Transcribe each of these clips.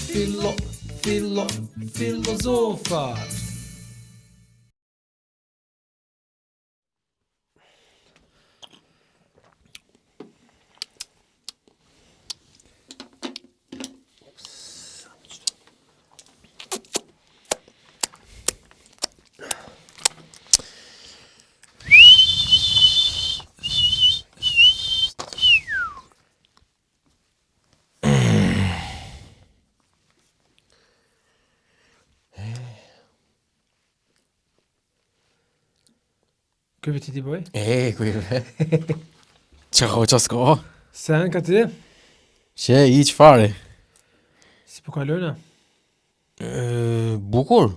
Filo, filo, filozofat. Ky ti ti boj? E, ku i ve? Qa ka, qa s'ka? Se janë ka ti? Që i çfarë? Si po kalojna? E, bukur.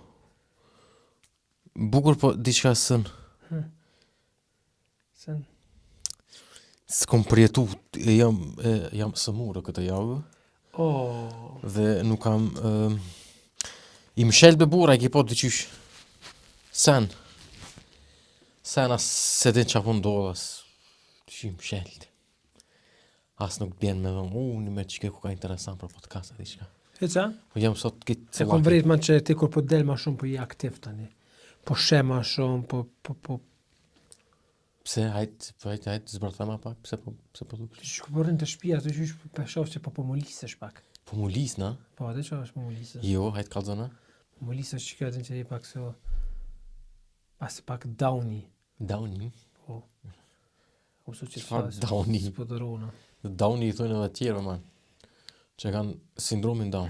Bukur po diçka sën. Hm. Sën. S'kom përjetu, e jam, e, jam sëmurë këtë javë. Oh. Dhe nuk kam... E, I mshel be burra, i ki po dyqysh. Sen. Sen as se din qa po ndodh, as... Që i mshelt. As nuk bjen me dhënë, u, një me që ku ka interesant për podcast e diçka. E qa? Po jam sot këtë E kom vrejt man që ti kur po del ma shumë po je aktiv tani. Po she ma shumë, po po po Pse, hajt, po hajt, hajt, zbërthema pak, pse po, pse po dukesh? Ti shku po rrin te shtëpia, aty qysh po shoh që po po mulisesh pak. Po mulis, na? Po, atë që është po mulisesh. Jo, hajt kallzona. Po mulisesh që kjo atë që je pak so pas pak downy. Downy? Po. Ose që Çfarë downy? Po dorona. Downy i thonë edhe të tjerë, man. Që kanë sindromin Down.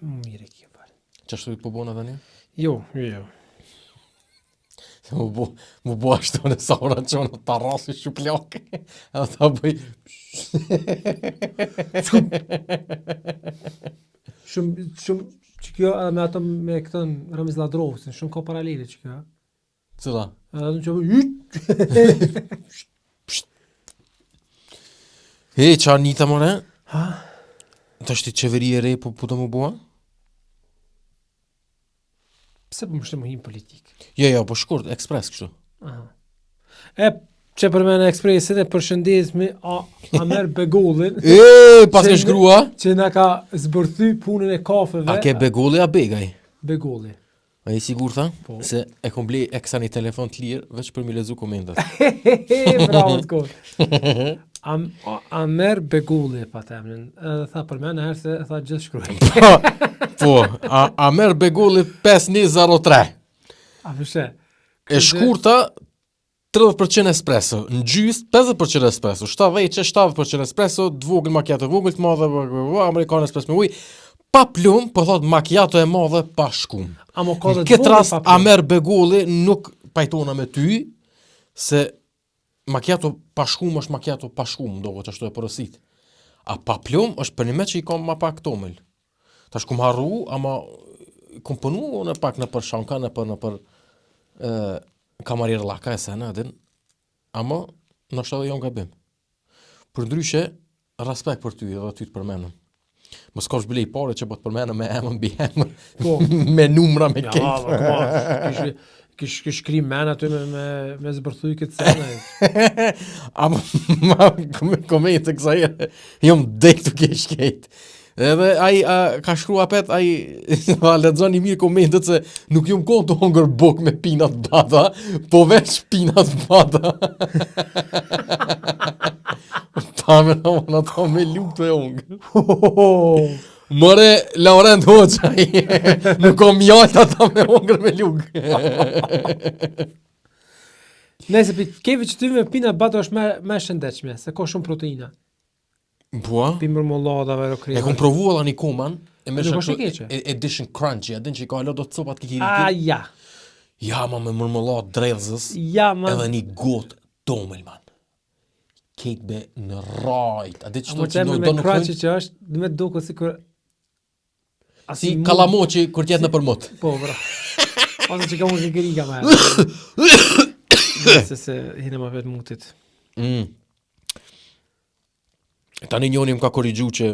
Mirë e kjo fare. Qashtu po bona tani? Jo, jo, jo. Se mu bo, mu bo ashtu në sauna që në ta rasi shuplake. Edhe ta bëj... Shumë, shumë, që kjo edhe me ato me këtën Ramiz Lladrovcin, shumë ka paralele që kjo. Cila? Edhe ato që He, qa nita more? Ha? Tash ti qeveri e re po po do mu bo? Pse po më shtë më himë politikë? Jo, jo, po shkurt, ekspres kështu. Aha. E, që përmene ekspresin e përshëndesim a, Amer Begollin. E, pas Që ke shkrua? Që na ka zbërthy punën e kafeve. A ke Begolli a Begaj? Begolli. A i sigurt, ha? Po. Se e kom ble e kësa një telefon të lirë, veç për mi lezu komentet. Bravo të kohë. Am, a- Amer Begolli e pat emrin. Edhe tha përmene herë se tha gjithë shkruaj. po, a, Amer Begolli 5103. A fëshe. E shkurta 30% espresso, në gjys 50% espresso, 70 70% espresso, të vogël macchiato e vogël, të madhe, bla, bla, bla, americano espresso me ujë, pa plum, po thot macchiato e madhe pa shkum. Amo ka Në dhe të këtë vogël rast pa plum. Amer Begolli nuk pajtona me ty se macchiato pa shkum është macchiato pa shkum, do që ashtu e porosit. A pa plum është për një me që i kam ma pak tomël. Tash kum harru, ama kum punu në pak në për shanka, në për në për e, kamarier laka e sena, din. Ama ndoshta edhe jam gabim. Për ndryshe, respekt për ty edhe ty të përmenëm. Mos ka bile i pare që po të përmenëm me emën mbi emër, Po. me numra, me Ja, kejt. po, po, kish kish kish kri men aty me me me zbërthy këtë sene. Ama ma me komente kësaj here, jam dek të kesh kejt. Edhe ai a, ka shkru apet, ai a lexoni mirë komentet se nuk jam kon të hongër buk me peanut butter, po veç peanut butter. Ta me në më ato me lukë të e hongër. Mëre, Laurent Hoxhaj, nuk kom mjaltë ata me hongër me lukë. Nëse pi kevi që ty me peanut butter është më më e shëndetshme, se ka shumë proteina. Po, a? Pi marmolladave, E krema. kom provu edhe një koman, e me Nuk është e keqe. e, edition crunchy, a din që i ka alo do të copat kikiriki. A ja. Ja, ma me marmolladë dredhzës, Ja, ma. edhe një gotë tomël, man. Kejt be në rajt, a di që Amo që që nuk me do nuk crunchy thonë, që është, do me duket sikur A si mund- kalamoqi kur t'jetë në përmot. Po, bra. Ose që ka mund kikirika ma. Se se hine ma vetë mutit. Mm. Tani njoni më ka korrigju që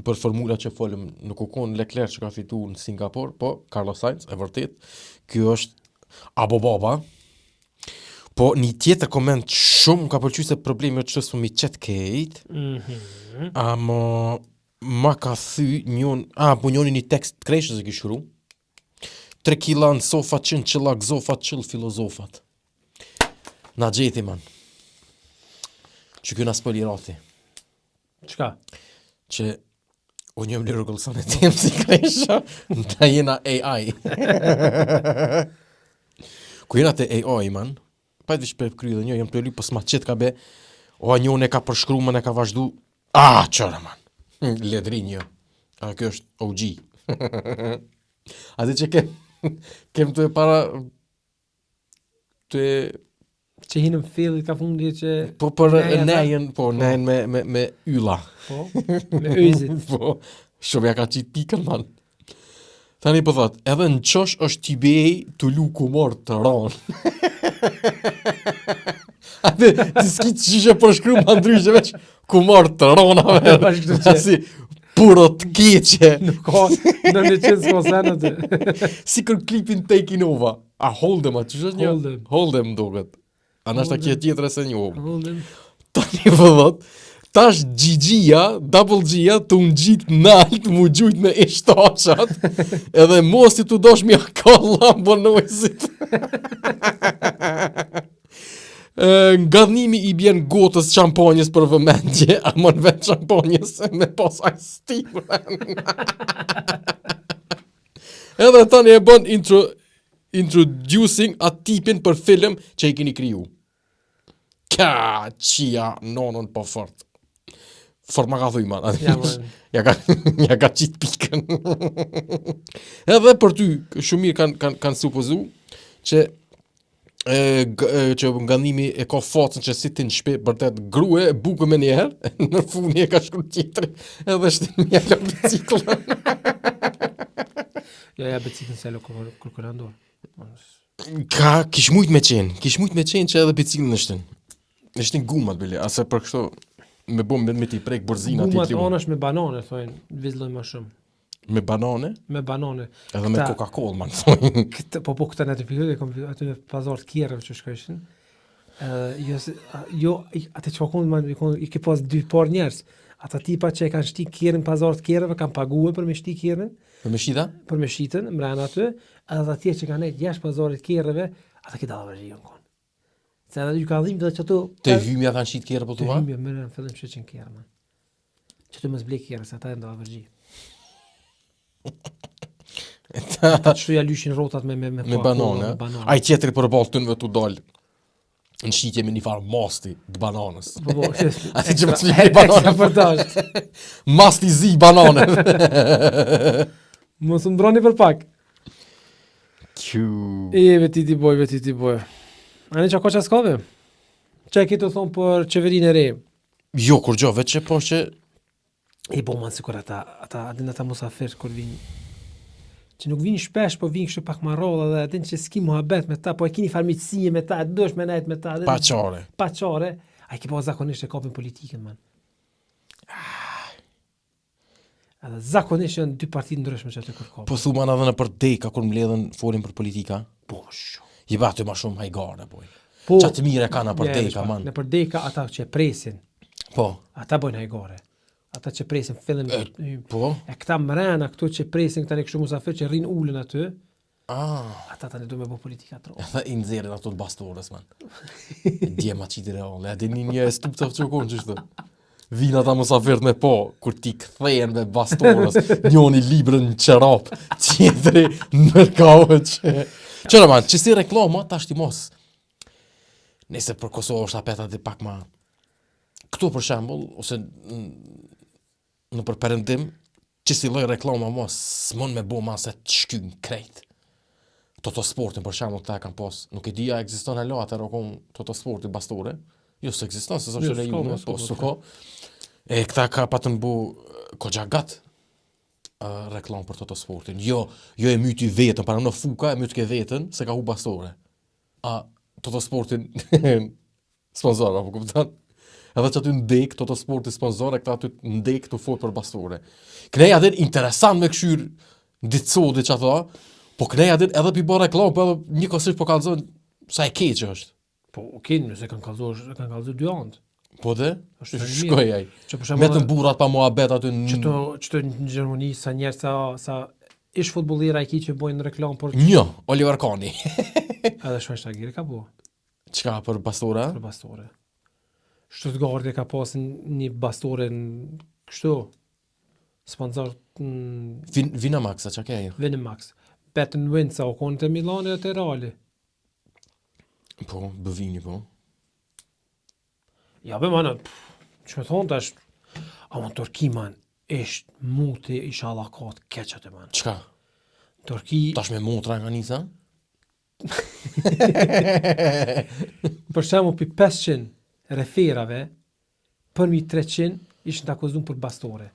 për formula që folëm nuk u kon Leclerc që ka fitu në Singapur, po Carlos Sainz, e vërtet, ky është Abo Baba. Po një tjetër koment shumë më ka pëlqyer se problemi është që s'po mi qet kejt, Mhm. ama. Ma ka thy njon, a, po njoni një tekst të kreshës e ki shkru. 3 kila në sofa qënë qëlla gëzofat qëll filozofat. Na gjeti, man. Që kjo na spoilerati. Çka? Që unë jam Lyrical Son e ti MC Kresha, na jena AI. Ku jena te AI, man? Pa të vish për kry dhe një, jam të lyp, po s'ma qet ka be. O, njone e ka përshkru, man e ka vazhdu. Ah, qëra, man. Ledri një. A, kjo është OG. A di që kem, kem të e para, të e Që hinëm fillit ka fundi që... Po për Nejën, nejën, po nejën me, me, me ylla. Po, me yzit. po, shumë ja ka qitë pikën, man. Tani po thot, edhe në qosh është TBA të lu kumor të ronë. Atë, ti s'ki të qyshe përshkru ma ndryshe veç kumor të rona. Bash kështu që. Si, puro të keqe. Nuk ka, në në qenë s'ka sen aty. Si kër klipin Taking Over. A Hold Em, a qysh është një? Hold Em. Hold Em duket. A nashta Hold kje Em. tjetër e se njohëm. Hold Em. Tani po thot, tash Gigi-a, Double G-a, të unë gjitë nalt, mu gjujt me e shtashat, edhe mos ti të dosh mja ka Lambo Noisit. E, Ngadhnimi i bjen gotës shampanjës për vëmendje, ama në vend shampanjës me pas ice tea. Edhe tani e bën intro, introducing atë tipin për film që i keni kriju. Ka qia nonën po fort. Fort ma ka thuj, man. Ja, man. ja ka, ja ka qitë pikën. Edhe për ty, shumë mirë kanë kanë kanë supozu që e, g, e, që nganimi e ka facën që si ti në shtëpi vërtet grue e bukur me njëherë, në fundi e ka shkru tjetri, edhe shtin një la biciklën. Ja, ja, biciklën se lo kërkërën dorë. Ka, kish mujt me qenë, kish mujt me qenë që edhe biciklën e shtin. E shtin gumat, bile, ase për kështu me bom me, me ti prek bërzina ti Gumat tlu. anash me banane, thojnë, vizlloj ma shumë. Me banane, Me banane. edhe me Këta- Coca-Cola, man, thojnë. Këtë, po po këta në të pikë, kom aty në pazar të kjerrëve që shkojshin. Edhe jo se a- jo i- atë që kon man i kon i ke pas dy par njerëz. Ata tipa që e kanë shti kjerrin në pazar të kjerrëve kanë paguar për me shti kjerrin, Për me shita? për me shitën mbrana aty, edhe ata tjerë që kanë nejt jashtë pazarit kjerrëve, ata ke dallavërgjë janë kon. Se edhe ju ka dhimbë dhe që ato Te hymja kanë shit kjerë, po të thua? hymja më në fillim shiqin kjerrë, man. Që të mos blej kjerrë, se ata janë dallavërgjë. Ata që ja lyshin rrotat me me me Me Coca-Cola, banane. me banane. Ai tjetri për ballë tynve tu dal në shitje me një farë masti të bananës. Po po, Atë që mos vjen banane. Ekstra për dasht. Masti zi banane. Mos u ndroni për pak. Q. E veti ti boj, veti ti boj. Ani çka ka çka s'ka Çka ke të thonë për qeverinë e re? Jo, kur gjo, veç që po që I po man sikur ata, ata a din ata musafir kur vinë që nuk vinë shpesh, po vinë kështu pak ma rrollë dhe a din që s'ki muhabet me ta, po e kini farmiqësie me ta, e duhesh me nejt me ta, a din pa qare. pa qare, ai ke po zakonisht e kapin politikën man. Edhe zakonisht janë dy parti ndryshme që aty kur kapin. Po thu man edhe në për deka kur mbledhen folin për politika. Po, shumë. I ba aty ma shumë hajgare, boj. Po, Qa të mirë e kanë për Ja, deka, pak, man. Në për deka ata që e presin, Po, ata bojnë hajgare. Ata që presin fillim E, po. E këta mrena këtu që presin këta në kështu musafir që rrinë ulën aty, Ah, ata tani do me bo politika tro. edhe i nxjerrin ato të bastores, man. Dje ma qiti reale, a dini një e stupë të qokon që shtë. Vin ata musafirt me po, kur ti kthehen me bastores, njoni librën në qerap, tjetri në kauç. Qëra man, që si reklama, tash ti mos. Nëse për Kosovë është apet aty pak ma... Këtu për shembull, ose n- në për perëndim, që si lloj reklama mos s'mund me bo ma se të shkyn krejt. Toto Sportin për shembull këta e kanë pas, nuk e di a ekziston hala atëherë o kon Toto Sporti bastore. Jo, s'ekziston, se s'është Jo, s'ka, lejuar, ma, s'ka, po po, s'ka. E këta ka patën bu kogja gat uh, reklam për Toto Sportin. Jo, jo e myti vetën, para në fuka e myt ke vetën se ka hu bastore. A Toto Sportin sponsor, apo kupton? Edhe që aty ndek Toto Sporti sponsor, e këta aty ndek të fol për bastore. Knej atë interesant me këshyr ditë sodi që ato, po knej atë edhe pi bë reklam, po edhe njëkohësisht po kallzon sa e keq është. Po, okej, nëse kanë kallzuar, kanë kallzuar dy anët. Po dhe? Është mirë. Shkoj ai. Që për shembull Vetëm burrat pa muhabet aty në që të që të në Gjermani sa njerëz sa sa ish futbollira i ki që bojnë reklam për Një, Oliver Kahni. edhe Schweinsteiger ka bo Çka për bastore? për bastore. Stuttgarti ka pas një bastore në kështu sponsor në Vin, Winamax, a çka ke ajo? Winamax. Betwin sa u konë te Milani dhe te Reali. Po, Bëvini, po. Ja be man, që me thonë tash, ama në Turki man, është muti inshallah ka të keq aty man. Çka? Turki, Tash me motra nga nisa? për shembull, pi 500 referave, përmi 300 ishin të akuzun për bastore.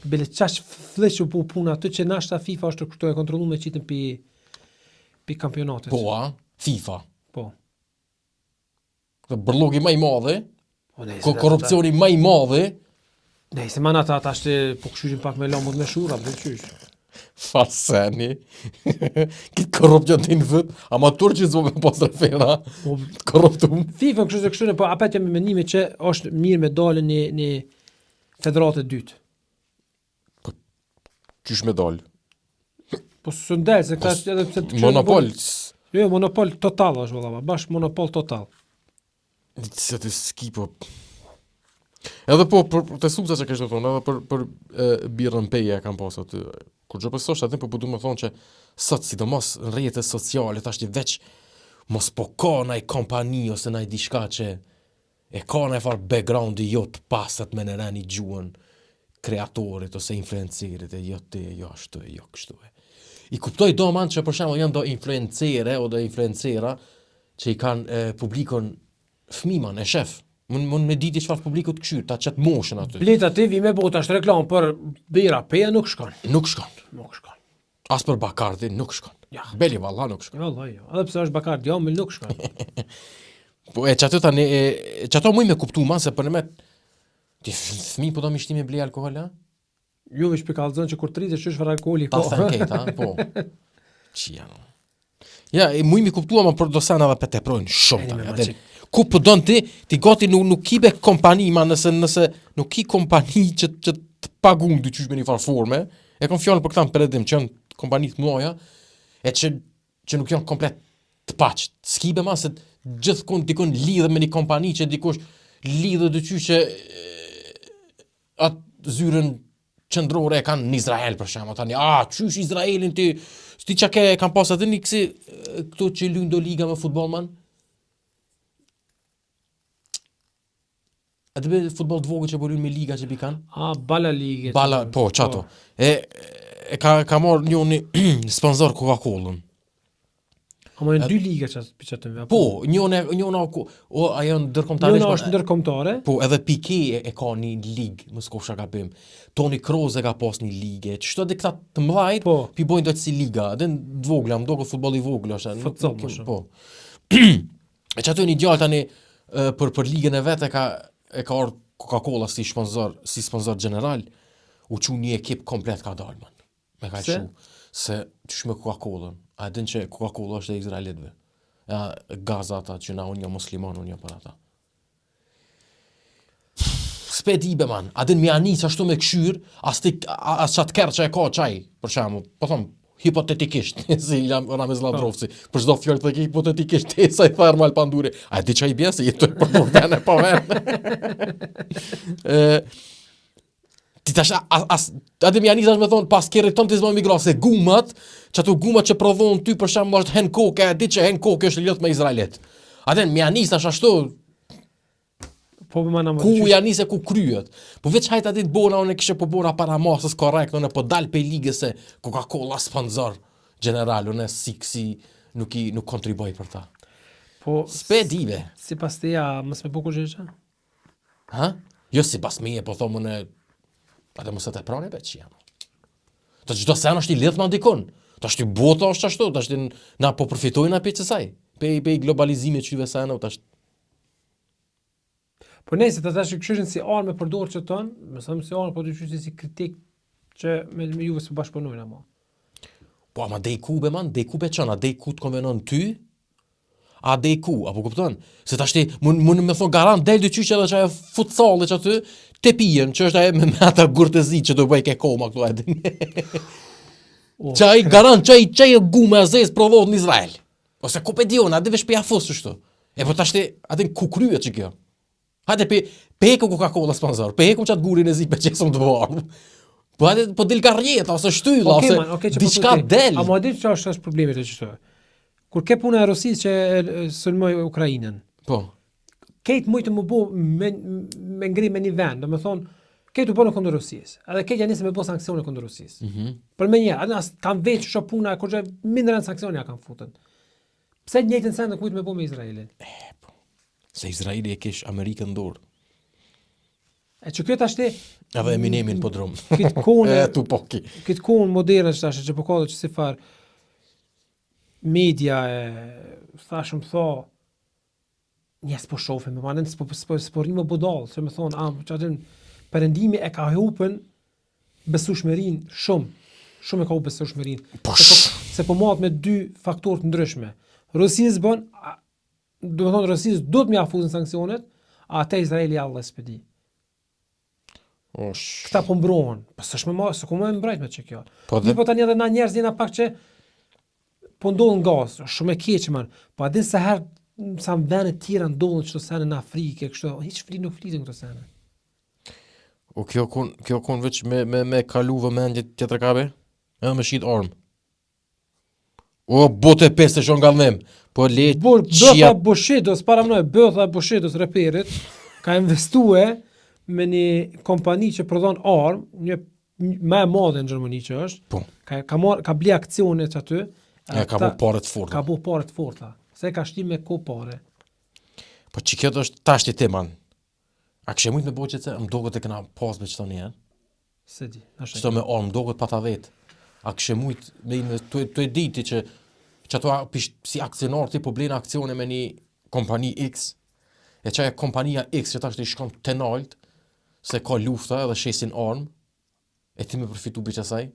Bile qaq fleq u bu puna aty që nashta FIFA është këto e kontrollu me qitën pi, pi kampionatit. Po, a? FIFA. Po. Dhe bërllogi ma i madhe, Po, nejse, ko korrupsioni ma i madhe, Nejse, man ata tash të po këshyrin pak me lambut me shurra, po qysh. Farseni. Këtë korrupsion të në vët, ama turqi s'bo me pas refera. Po, Korruptum. FIFA kështu se kështu, po apet jam me mendime që është mirë me dalë një një federatë e dytë. Qysh me dalë? Po s'ndel se këta edhe pse të Monopol. Jo, jo, monopol total është vëlla, bash monopol total. Se të ski po. Edhe po për protestuesa që kishte thonë, edhe për për e, birrën peje e kam pas aty. Kur gjë pësosh aty po po du me thonë që sot sidomos në rrjetet sociale tash ti veç mos po ka naj kompani ose naj diçka që e ka naj farë backgroundi jo të pastët me në reni gjuhën kreatorit ose influencerit e jo ti, jo ashtu, e jo kështu e. I kuptoj do man që për shembull janë do influencere o do influencera që i kanë e, publikun fëmijë man e shef. Mund mund me ditë çfarë publiku të këshyr, ta qet moshën aty. Bleta ti vi me bo tash reklam për bira peja nuk shkon. Nuk shkon. Nuk shkon. As për Bacardi nuk shkon. Ja. Beli valla nuk shkon. Vallahi jo. Edhe pse është Bacardi jam nuk shkon. Po e çato tani e, e çato muj me kuptu man se për në ti fëmijë po do mi shti me ble alkohol a? Ju veç për kallzon që kur të rritesh çfarë alkooli Ta ka. thën kejt, a? Po. Qia. no. Ja, e muj mi kuptu ama për do sena dhe pe teprojnë shumë E, tani. me Atë ma ku po don ti, ti gati nuk nuk ki be kompani ma nëse nëse nuk ki kompani që që të pagun dyqysh me një farë forme. E kam fjalën për këta në perëndim që janë kompani të mëdha e që që nuk janë komplet të paqt. S'ki be ma se gjithkund dikun lidhet me një kompani që dikush lidhet dyqysh që e, atë zyrën qendrore e kanë në Izrael për shembull tani a qysh Izraelin ti ti çka ke kanë pas atë një kësi e, këto që luajnë do liga me futboll man Atë be futboll të vogël që po luajnë me liga që bi kanë A bala ligë. Bala, po, çato. E e ka ka marrë njëri sponsor Coca-Colën. Ama janë dy liga që për çato. Po, njëna njëna o, o ajo ndërkombëtarisht. Njëna po, është ndërkombëtare. Po, edhe Piqué e, e ka një ligë, mos kofsha gabim. Toni Kroos e ka pas një ligë. Çto dhe këta të mëdhajt, Po. pi bojnë do të si liga, edhe në të vogla, më doket futbolli i vogël është. nuk- Futsal, nuk më kem- shumë. Po. e që ato një djalë tani e, për për ligën e vet e ka e ka ardhur Coca-Cola si sponsor, si sponsor gjeneral, u çu një ekip komplet ka dalë man. Me ka Pse? çu se qysh me Coca-Colën. A e din që Coca-Cola është e izraelitëve. Ja, Gaza ata që na unë jam musliman, unë jam për ata. S'pe di be man, a din mi anis ashtu me këshyr, as ti a- as çat kerr që e ka çaj, për shembull, po thom hipotetikisht, si jam Ramiz Lladrovci, për çdo fjalë të ke hipotetikisht, e sa i tha Ermal Panduri. A e di çaj bie se jetoj për për vene pa vene. Ë Ti tash as, as a di mi anis me thonë pas kerrit ton ti s'bën migra se gumat, që ato gumat që prodhon ty për shembull është Hancock, e di që Hancock është lidhur me Izraelit. A din mi anis tash ashtu Po më mana më. Ku ja nise ku kryet. Po veç hajt atë ditë bona unë kishe po bona para masës korrekt, unë po dal pe ligës se Coca-Cola sponsor general, unë si kësi nuk i nuk kontribuoj për ta. Po S'pe di be. sipas teja mos me bukur gjë. Ha? Jo sipas meje, po thom unë atë mos e të prani be që jam. Të çdo sen është i lidht me dikun. Tash ti bota është ashtu, tash ti na po përfitojnë apo kësaj. Pe pe globalizimit që seneve tash Po nejse të tash këshyrin si armë me përdor që ton, më thëmë si armë, po të këshyrin si kritik që me, me juve s'po bashkëpunojnë ama. Po ama dej ku be man, dej ku be çon, a dej ku të konvenon ty? A dej ku, apo kupton? Se tash ti mund mund me thonë garant del dyqysh edhe çajo futsolli që aty te pijen, që është ajo me, me ata gurë të zi që do bëj ke koma këtu e din. O, Çaj garant çaj çaj gumë e zezë prodhohet në Izrael. Ose ku pe di unë, a di veç pe ja fus kështu. E po tash ti, a din ku kryet që kjo? Hajde pe pe hekum Coca-Cola sponsor, pe hekum çat gurin e zi pe qesëm të bardhë. Po hajde po dil ka rrjeta ose shtylla Okej, ose man, okej, që po diçka thu ti. del. A mo di çfarë është është problemi te çto? Kur ke puna e Rusisë që e, e, sulmoi Ukrainën, Po. kejt mujtë më bo me, me ngri me një vend, do me thonë, kejt u bënë kundër Rusisë, edhe kejt janë nisë me bo sanksione kundër Rusisë. Mm -hmm. Për me njerë, atë as kanë veç që puna, kur që mindrën sanksione ja kanë futën. Pse të njëjtën sen nuk mujtë me bo me Izraelin? Se Izraeli e kish Amerikën në dorë. E që kjo tash ti, Edhe Eminemin po drum. këtë kohën E tu poki. këtë kohën moderne që tash që po ka dhe që si far media e thashëm tha njerëz po shohin, më manë s'po s'po s'po rrimë budall, se më thonë, a që atë perëndimi e ka hupën besueshmërinë shumë, shumë e ka hup besueshmërinë. Po Se po, se po mahet me dy faktorë të ndryshme. Rusisë bën, a- do të thonë Rusisë duhet më ja fuzin sanksionet, a atë Izraeli Allah s'pe di. Osh. Këta po mbrohen, po s'është më marrë, s'ku më mbrojt me që kjo. Po dhe Dhe po tani edhe na njerëz jena pak që po ndodhin gaz, është shumë e keq man. Po a din sa herë sa në vende të tjera ndodhin çdo sene në Afrikë, kështu, hiç flit nuk flitin këto sene. O kjo kun, kjo kun veç me me me kalu vëmendje tjetër kabe? Edhe me shit armë. O botë e pesë shon nga them. Po le Bur, qia bëtha Bushidos, para mënoj, bëtha Bushidos reperit, ka investue me një kompani që prodhon armë, një më e madhe në Gjermani që është. Po. Ka ka marr ka ble aksione që aty. E ka ata- bo pare të forta. Ka bo pare të forta. Se ka shti me ko pare. Po që kjo është tash ti man. A kishe mujt me bo që të më doket e kena pas me qëto njerë? Se di, na Qëto me armë, më doket pa ta vet. A kishe mujt me invest, tu, tu e di ti që që ato a- pish, si aksionar ti po blen aksione me një kompani X, e që ajo kompania X që tash ti shkon të nalt, se ka lufta edhe shesin armë, e ti me përfitu për qasaj,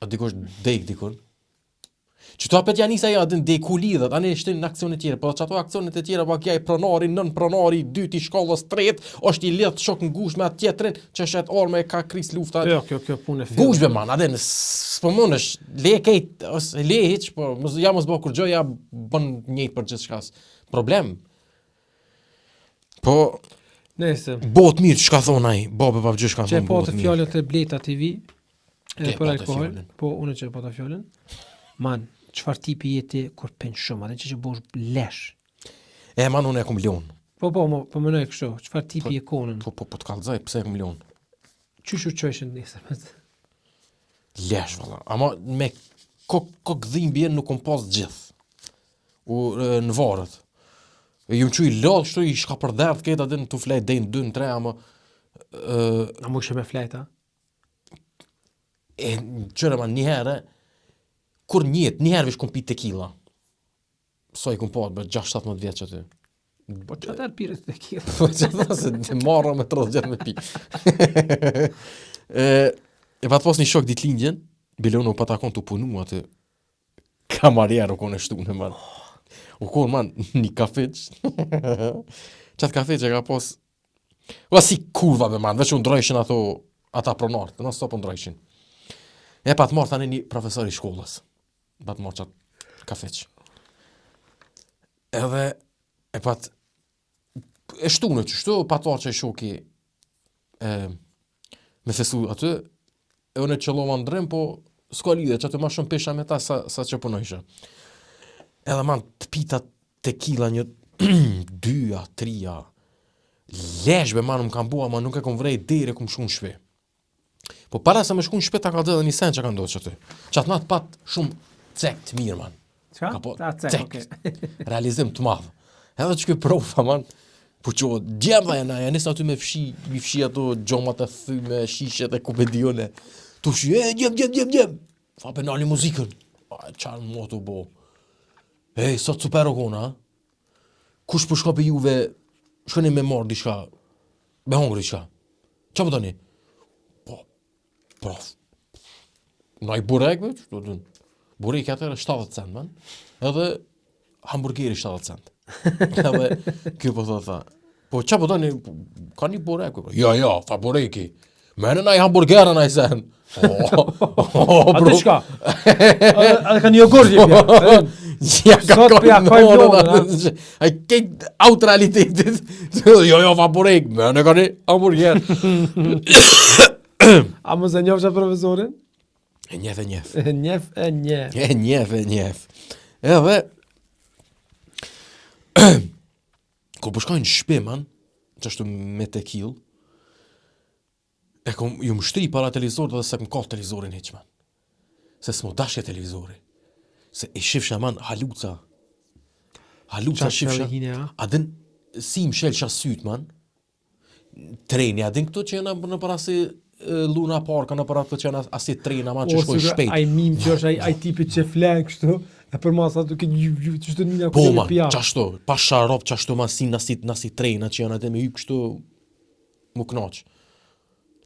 a dikush dek dikun. Që to apet janë nisa ja, din deku lidhet, ani shtin në aksione tjera, po që ato aksionet e tjera, po kja i pronari, nën pronari, i dyti, shkollës tretë, është i lidht shok ngushtë me atë tjetrin, që shet armë e ka kris lufta. Jo, kjo kjo punë e Gush be man, adin, s'po mundesh, le kejt, ose le hiç, po mos ja mos bë kurrgjë, ja bën njëjtë për gjithçka. Problem. Po Nëse botë mirë çka thon ai, babë babë gjë çka që e thon po botë të mirë. fjalët e Bleta TV, Ke edhe për pa të alkohol, fjalën. po unë që e pata fjalën. Man, çfarë tipi je ti kur pin shumë, atë që që bosh lesh. E man unë e kum lon. Po po, mo, po menoj kështu, çfarë tipi je konën? Po po po të kallzoj pse e kum lon. Qysh u çojshin nesër? Lesh valla. Ama me kok kok dhimbje nuk kom pas gjithë. U e, në varët. E Ju më quj lodh kështu i shka për derdh këtë atë tu flej deri në 2 në 3 ama ë A më kishe me flejt, a? e qëre ma një herë kur njet, një herë veç kom pi tequila. Sa i kom pas, bë 6-17 vjeç aty. Po që atëherë piret tequila? Po që tha se të marra me 30 vjet me pi. e, e pat pas një shok ditëlindjen, bile unë u pa takon të punu aty. Kamarier u konë e shtune, man. U konë, man, një kafiq. Qatë kafiq e ka pas... Ua si kurva be, man, veç u ndrojshin ato, ata pronarët, non stop u ndrojshin. E pat marrë tani një profesor i shkollës. Pat marrë qatë kafiq. Edhe e pat e shtune që shtu, pa të që shoki e, me festu aty, e unë e qëllova ndrem, po s'ka lidhje, që aty ma shumë pesha me ta sa, sa që punojsha. Edhe man, të pita tequila një dyja, trija, leshbe man më kam bua, ma nuk e kom vrej deri kum shku në shtëpi. Po para se me shku në shtëpi ta ka edhe një sen që ka ndodhur aty. Qatë natë pat shumë cek të mirë man. Çka? Ka po, Ta cek, cek. okej. Realizim të madh. Edhe që ky profa man, po që djem dha jena, ja nis aty me fshi, mi fshi ato gjomat e thyme, shishet e kupedione. Tu fshi, e djem djem djem djem. Tha pe nali muzikën. A çfarë motu bo. Ej, sot super o kona. ha? Kush po shko për juve, shkoni me marr diçka, me hongër diçka. Qa po doni? Po, prof. Na i burek, be, që do të Burek atëherë 70 cent, man. Edhe Hamburgeri 70 cent. Edhe kjo po thot, tha, po qa po doni, ka një burek, po. Jo, jo, tha bureki. Merrni naj hamburger naj sen. Oh, oh, Atë çka? Atë ka një jogurt jep ja. Ja ka Sot po ja kojmë nonën, nonën, Ai kejt out realitetit. Jo, jo, tha burek, merrni ka një hamburger. A mos e njofsha profesorin? E njef, e njef. E njef, e njef. E njef, e njef. Edhe, kur po shkojnë në shpi, man, qashtu me tekill, e kom, ju më shtri para televizorit dhe se kom kap televizorin hiq, man. Se s'mo dashke televizori. Se i shifsha, man, haluca. Haluca Qa shifsha. hine, a? A din, si më shelsha syt, man, treni, a din këto që janë në para si Luna Park, në para këto që janë asi trena, man, që O, shkojnë sikur shpejt. Ai mim që është ai ai tipi që flen kështu, e për masa duke ju ju që të nina Po, ku man, pja. qashtu, pa sharop, qashtu ma si nasi, nasi trena që janë atë me hyp kështu, mu knaq.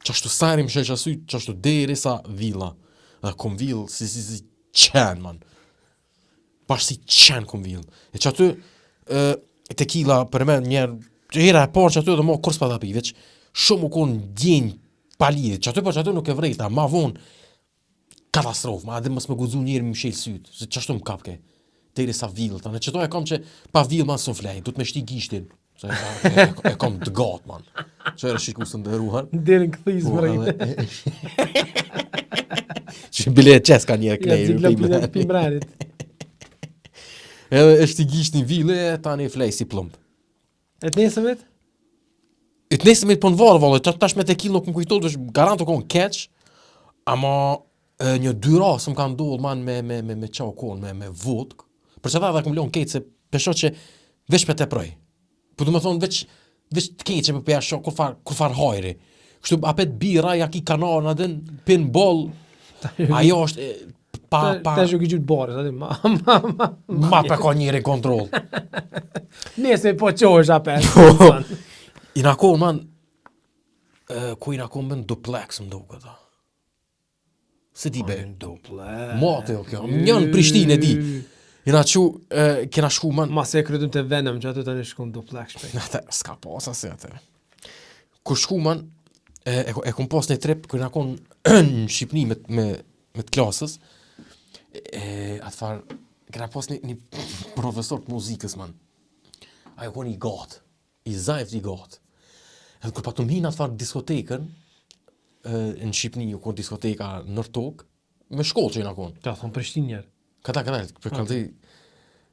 Qashtu sajri më shesha sy, qashtu deri sa villa. Dhe kom vill si si si qen, man. Bash si qen kom vill. E që aty, e, tequila për me njerë, që hera e parë që aty edhe mo kur s'pa ta pi, veç shumë u konë ndjenjë pa lidhje. Që aty po që aty nuk e vrejta, ma vonë, katastrofë, ma edhe mos me guxu njeri me mshel syt, se qashtu më kapke. Deri sa vill, tani qëto e kam që pa vill man s'un flej, du të me shti gishtin. Se e, e, e, e kam të gat man. Që era shiku së nderuar. Deri në kthizë Po, më rejnë. edhe- Që bile e qes ka njerë Ja knej. zigla pina pimranit. Edhe e shti gishtin ville, e tani flej si plumb. E të nesërmit? E të nesërmit po në varë, vallë, ta- tash me tequila nuk më kujtohet, është garant u kon keq, ama e, një dy rasë më kanë ndodhur man me me me me çau kon me me vodk. Për çfarë edhe kum lon keq se pesho që veç pe teproj. Po do të thonë veç veç të keqe po ja shoh kur far kur far hajri. Kështu apet birra ja ki kanal na den pin boll. Ajo është e, pa pa Tash u gjyt barës, aty ma ma ma. ma pa ka njëri kontroll. Nesër po çohesh apet. Po. I na kohë, man, e, ku i na kohë më në duplex më duket, a. Se di be. Duple. Mate o kjo, një në Prishtinë e di. I na qu, e, kena shku man, Ma se e krytëm të Venom që aty tani shkon duplex shpejt. Atë, s'ka pas asi atë. Kur shku man, e, e, e kom pas një trip, kur na kon në Shqipni me, me, me të klasës, e, atë farë, kena pas një, një profesor të muzikës, man. Ajo kon i gatë, i zajft i gatë. Edhe kur patëm hinë atë farë diskotekën, e, në Shqipni u kon diskoteka në tokë, me shkollë që i na kon. Ta thon Prishtinë njerë. Këta, këta, për kanë të...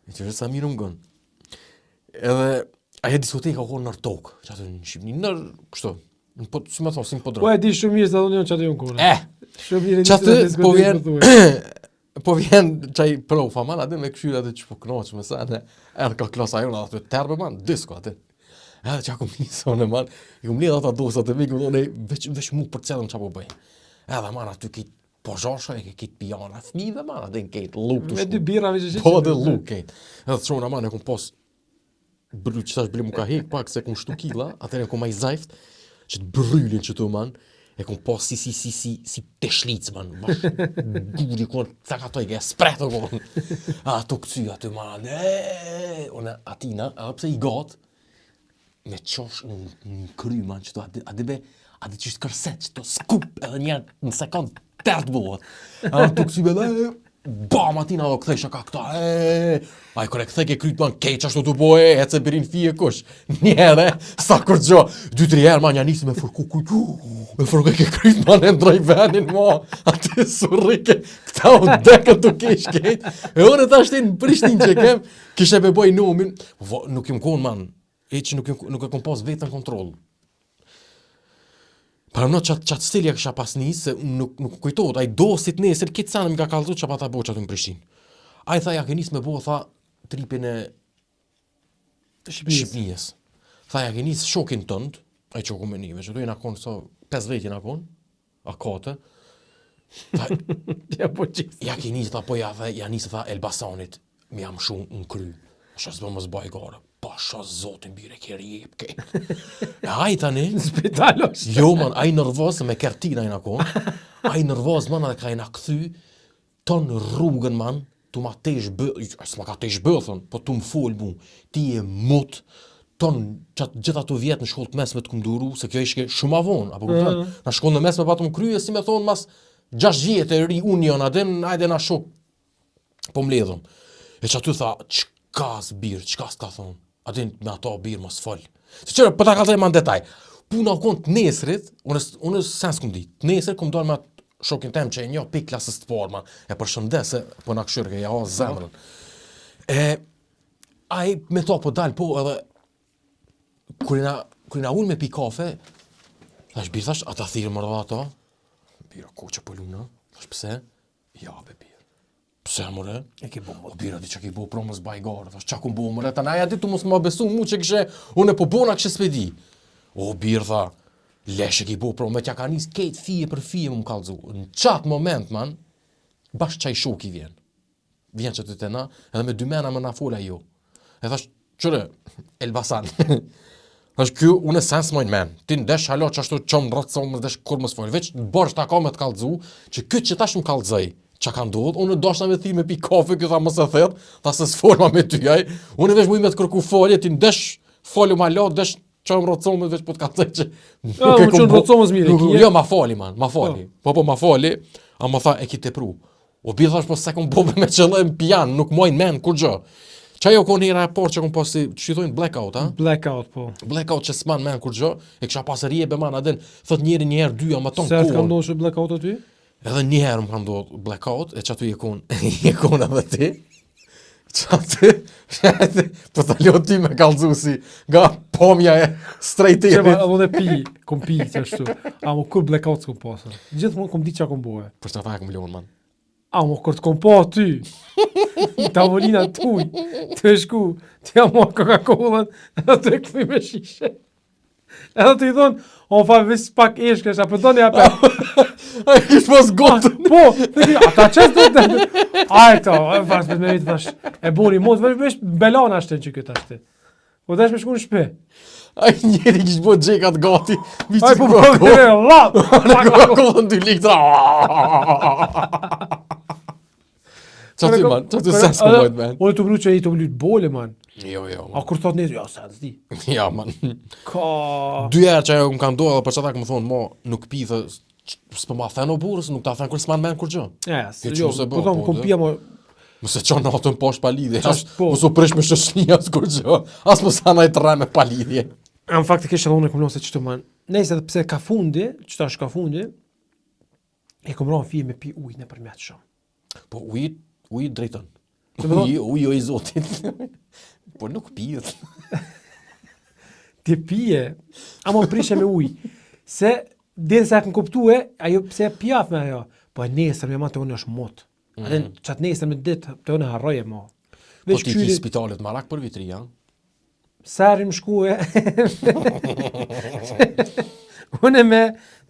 E që sa mirë më gënë. Edhe, ajo diskoteka u konë nër tokë, që aty në Shqipni, nër, kështu, në po, si më thonë, si në Po podrum. e di shumë mirë se thonë që aty unë kone. Eh, Shumë mirë e di që aty se po vjen, diskotekë po thuaj. po vjen qaj profa, man, aty me këshyra aty që po knoq me sene, edhe ka klasa jonë, aty terbe, man, disko aty. Edhe që aku nisone, man, i kum lidh ata dosat e mi, kum thonë, "Ej, veç, veç mu përcjellëm çka po bëj. Edhe, man, aty kit po zhosha e kit pijana, fëmijëve, man, aty në kejt lluk të Me shku. dy birra veç e Po dhe lluk kejt. Edhe të shona man e kum pas bry që tash bile mu ka hek pak se kum shtu killa, atëherë kum ai zajft që të brylin që tu man, e kum pas si si si si si teshlic man, bash guri kon cakatoj ke spreto kon. A ato këcy aty man, e, unë atina, edhe pse i gat, me qosh në, në kry man që to aty aty be aty që është kërset që to skup edhe një në sekond tert bëhet. A tu këcy be dhe bam atina do kthej shaka këta. E, ai kur e kthej ke kryt man keq ashtu tu bo e ece birin fije kush. Një herë sa kur gjo, dy tri herë man ja nisi me fërku kujt. Me fërku ke kryt man e ndroj venin mo. Aty surrike. Këta u dekën tu kesh kejt. E unë tash ti në Prishtinë që kem, kishe be boj numin. Vo, nuk jam kon man. E që nuk, jam- nuk e kom pas vetën kontroll. Para më qatë qatë stil ja kisha pas nis, se nuk, nuk kujtohet, ai dosit nesër, kitë sanë më ka kallzu që pa ta bo që aty në Prishtinë. Ai tha, ja ke nis me bo, tha, tripin e Shqipërisë. Shqipënisë. Tha, ja ke nis shokin tënd, ai që ku me nime, që tu jena konë, so, 5 vetë jena konë, a katë, tha, Ja po qis. ja ke nis, tha, po ja, dhe, ja nis, tha, Elbasanit, mi jam shumë në kry. Asha s'bo mos baj gara. Pasha zotin bire, ke rjep, ke. E ai tani, Në spital është. Jo, man, ai nervoz me kertina i na kon. Ai nervoz man edhe ka i na kthy ton rrugën man. Tu ma tesh bë, s'ma ka tesh bëthën, po tu më fol mu, ti je mut, ton qatë gjithë ato vjet në shkollë të mesme të kum duru, se kjo ishte shumë ma vonë, apo kupton? Mm. Na shkollën e mesme patëm krye, si me thonë, mas 6 vjet e reunion, a din, ajde na shok, po mbledhëm. E që aty tha, çka s'bir, çka s'ka thonë? A din, me ato bir mos fol. Se qyre, po ta kallzoj ma në detaj. Puna u konë të nesrit, unë, unë sen s'kum dit, të nesrit kum dalë me atë shokin tem që e njoh pi klasës të parë, ma, e përshëndes se po na këshyrke, ja ha zemrën. E, ai me to po dal po edhe kur jena kur jena ul me pi kafe, thash bir thash ata thirrë më ato. Bir ku që po luna? Thash pse? Ja be bir. Pse more? E ke bo O bir, a di që ke bo pro mos baj garë, thash qa kum bo more, tani aja ditu mos ma besu mu që kishe, unë po bona kishe s'pe di. O bir, tha, lesh e ki bo pro, me t'ja ka nis kejt fije për fije më më kallzu. Në qatë moment, man, bash qaj shoki vjen. Vjen që të të na, edhe me dy mena më na fola jo. E thash, qyre, Elbasan. Thash, ky, unë e sen s'moj men. Ti ndesh halo që ashtu qom rrëtë më desh kur mos fol. Veç borxh ta ka me të kallzu, që ky që tash më kallzoj, që ka ndodh, unë doshta me thi me pi kafe, ky tha mos e thet, tha se s'fol ma me ty ai. Unë veç muj me të kërku folje, ti ndesh folu ma lo, desh qom rrëtë veç po të kallzoj që nuk e kum bo. Mirë, jo, ma foli man, ma foli. Po po ma foli, ama tha e ki tepru. O bir thash po se kom bo me qëllim pijan, nuk moj men kur gjë. Qa jo kon hera e parë që kom pas si, që i thojnë blackout, a? Blackout, po. Blackout që s'man men kur gjë, e kisha pas rjebe man, a din, thot njeri një herë, dy, ama ton Se të ka ndodhur që blackout aty? Edhe një herë më ka ndodhur blackout, e që aty e kon, e kon edhe ti. Që aty, po ta lo ti me kallzu si nga pomja e straight Që ma, edhe pi, kom pi që ashtu. A mo kur blackout s'kom pasur. Gjithmonë kom di çka kom bo. Për që ata e kom lonë, man. A mo kur të kom pa ty, në tavolina tuj, të e shku, të ja marrë Coca-Cola-n, edhe të e këthy me shishe. Edhe të i thonë, o fa, veç pak eshkësh, a po doni apo? Ai kish pas gotën. Po, të di, ata që të të Ai to, e fas me me thash, e boni mos veç veç belana është që këtë ashtu. Po dash me shku në shtëpi. Ai njeri kish bo xhekat gati. Mi Ai po po, po, la. Coca-Cola 2 litra. Qa ty man, qa ty sen s'po bojt men. Unë të mru që i të mlyt bole man. Jo, jo. A kur thot nesër, jo, sa s'di. Ja, man. Ka Dy herë që ajo më ka ndodhur, për çata më thonë, mo, nuk pi thë, s'po ma thënë o burrë, se nuk ta thënë kur s'man men kur gjë. Ja, ja, jo, se po po, kom pia mo Mos e çon natën poshtë pa lidhje, as po. mos u prish me shoqëni as kur gjë, as mos anaj të rreme pa lidhje. Në fakt e kisha unë kom se çto man. Nëse edhe pse ka fundi, çto është ka fundi, e kom rënë fije me pi ujë nëpërmjet shumë. Po uji, uji drejton. Uji, uji o i zotit. po nuk pijet. Ti pije, ama prishe me ujë. Se derisa e kam kuptue, ajo pse pjaf me ajo. Po e nesër me të unë është mot. Mm. Atë çat nesër me ditë të unë harroje mo. Po ti ki spitalet marak për vitri, ja? Sa herë më shkue. Unë me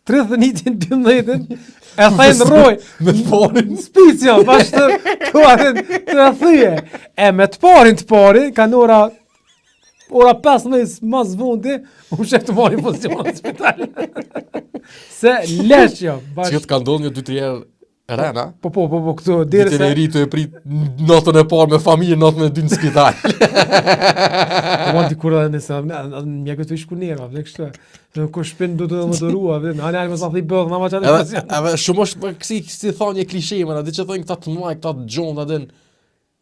31-in 12-in e thajnë rroj. Me të parin. Spicio, bash të, të atë të e thyje. E me të parin të parin, kanë ora ora 15 mas vundi, u shef të marrin pozicion në spital. Se lesh jo, bash. Që të ka ndodhur një dy tri herë Rena? Po, po, po, po, këtu, deri se... Vitin e ri të e prit natën e parë me familje, natën e dytë në spital. Po, ma dikur edhe nëse, mjekët të ishku nerva, dhe kështu. Në ku shpin do të më dorua, dhe në anë mos na thi bëll, na ma çatë. Edhe, edhe shumë është për kësi, kësi thonë një klishe, më, di që thonë këta të mëdhaj, këta të gjonë, a din,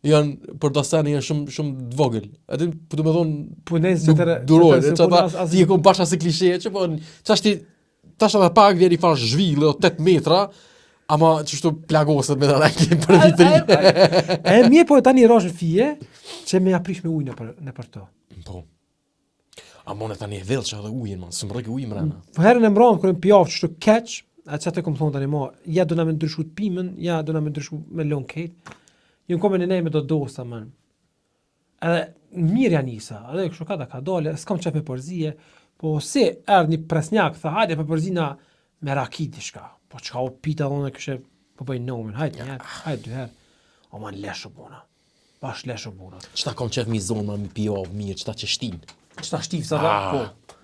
janë për daseni janë shumë shumë të vogël. A din, po do të thonë, po ne se të durojnë, që ata ti e kom bash asë klishe që po çash ti tash edhe pak vjen i far zhvillë o 8 metra, ama qështu plagoset me të për vitrin. E mirë po tani rosh në fije që me ja prish me ujë nëpër nëpër to. Po. A mone tani e vellë edhe ujin, man, s'më rrëke ujë mrena. Po herën e mbramë, kur më pjafë qështu keq, a që atë kom thonë tani mo, ja do na me ndryshu të pimën, ja do na me ndryshu me lon kejt. Ju kom me nej me do dosta, man. Edhe mirë ja nisa, edhe kështu ka da ka dole, s'kam qef me përzije, po si erdh një presnjak, tha hajde për përzina me raki diçka. Po çka u pita dhe unë këshe, po bëj nomin, hajde një herë, hajde dy herë. O man lesh u bona. Bash lesh u bona. Qëta kom qef mi zonë, ma mi pjavë mirë, qëta që shtin. Qëta shtif, sa da, ah. po.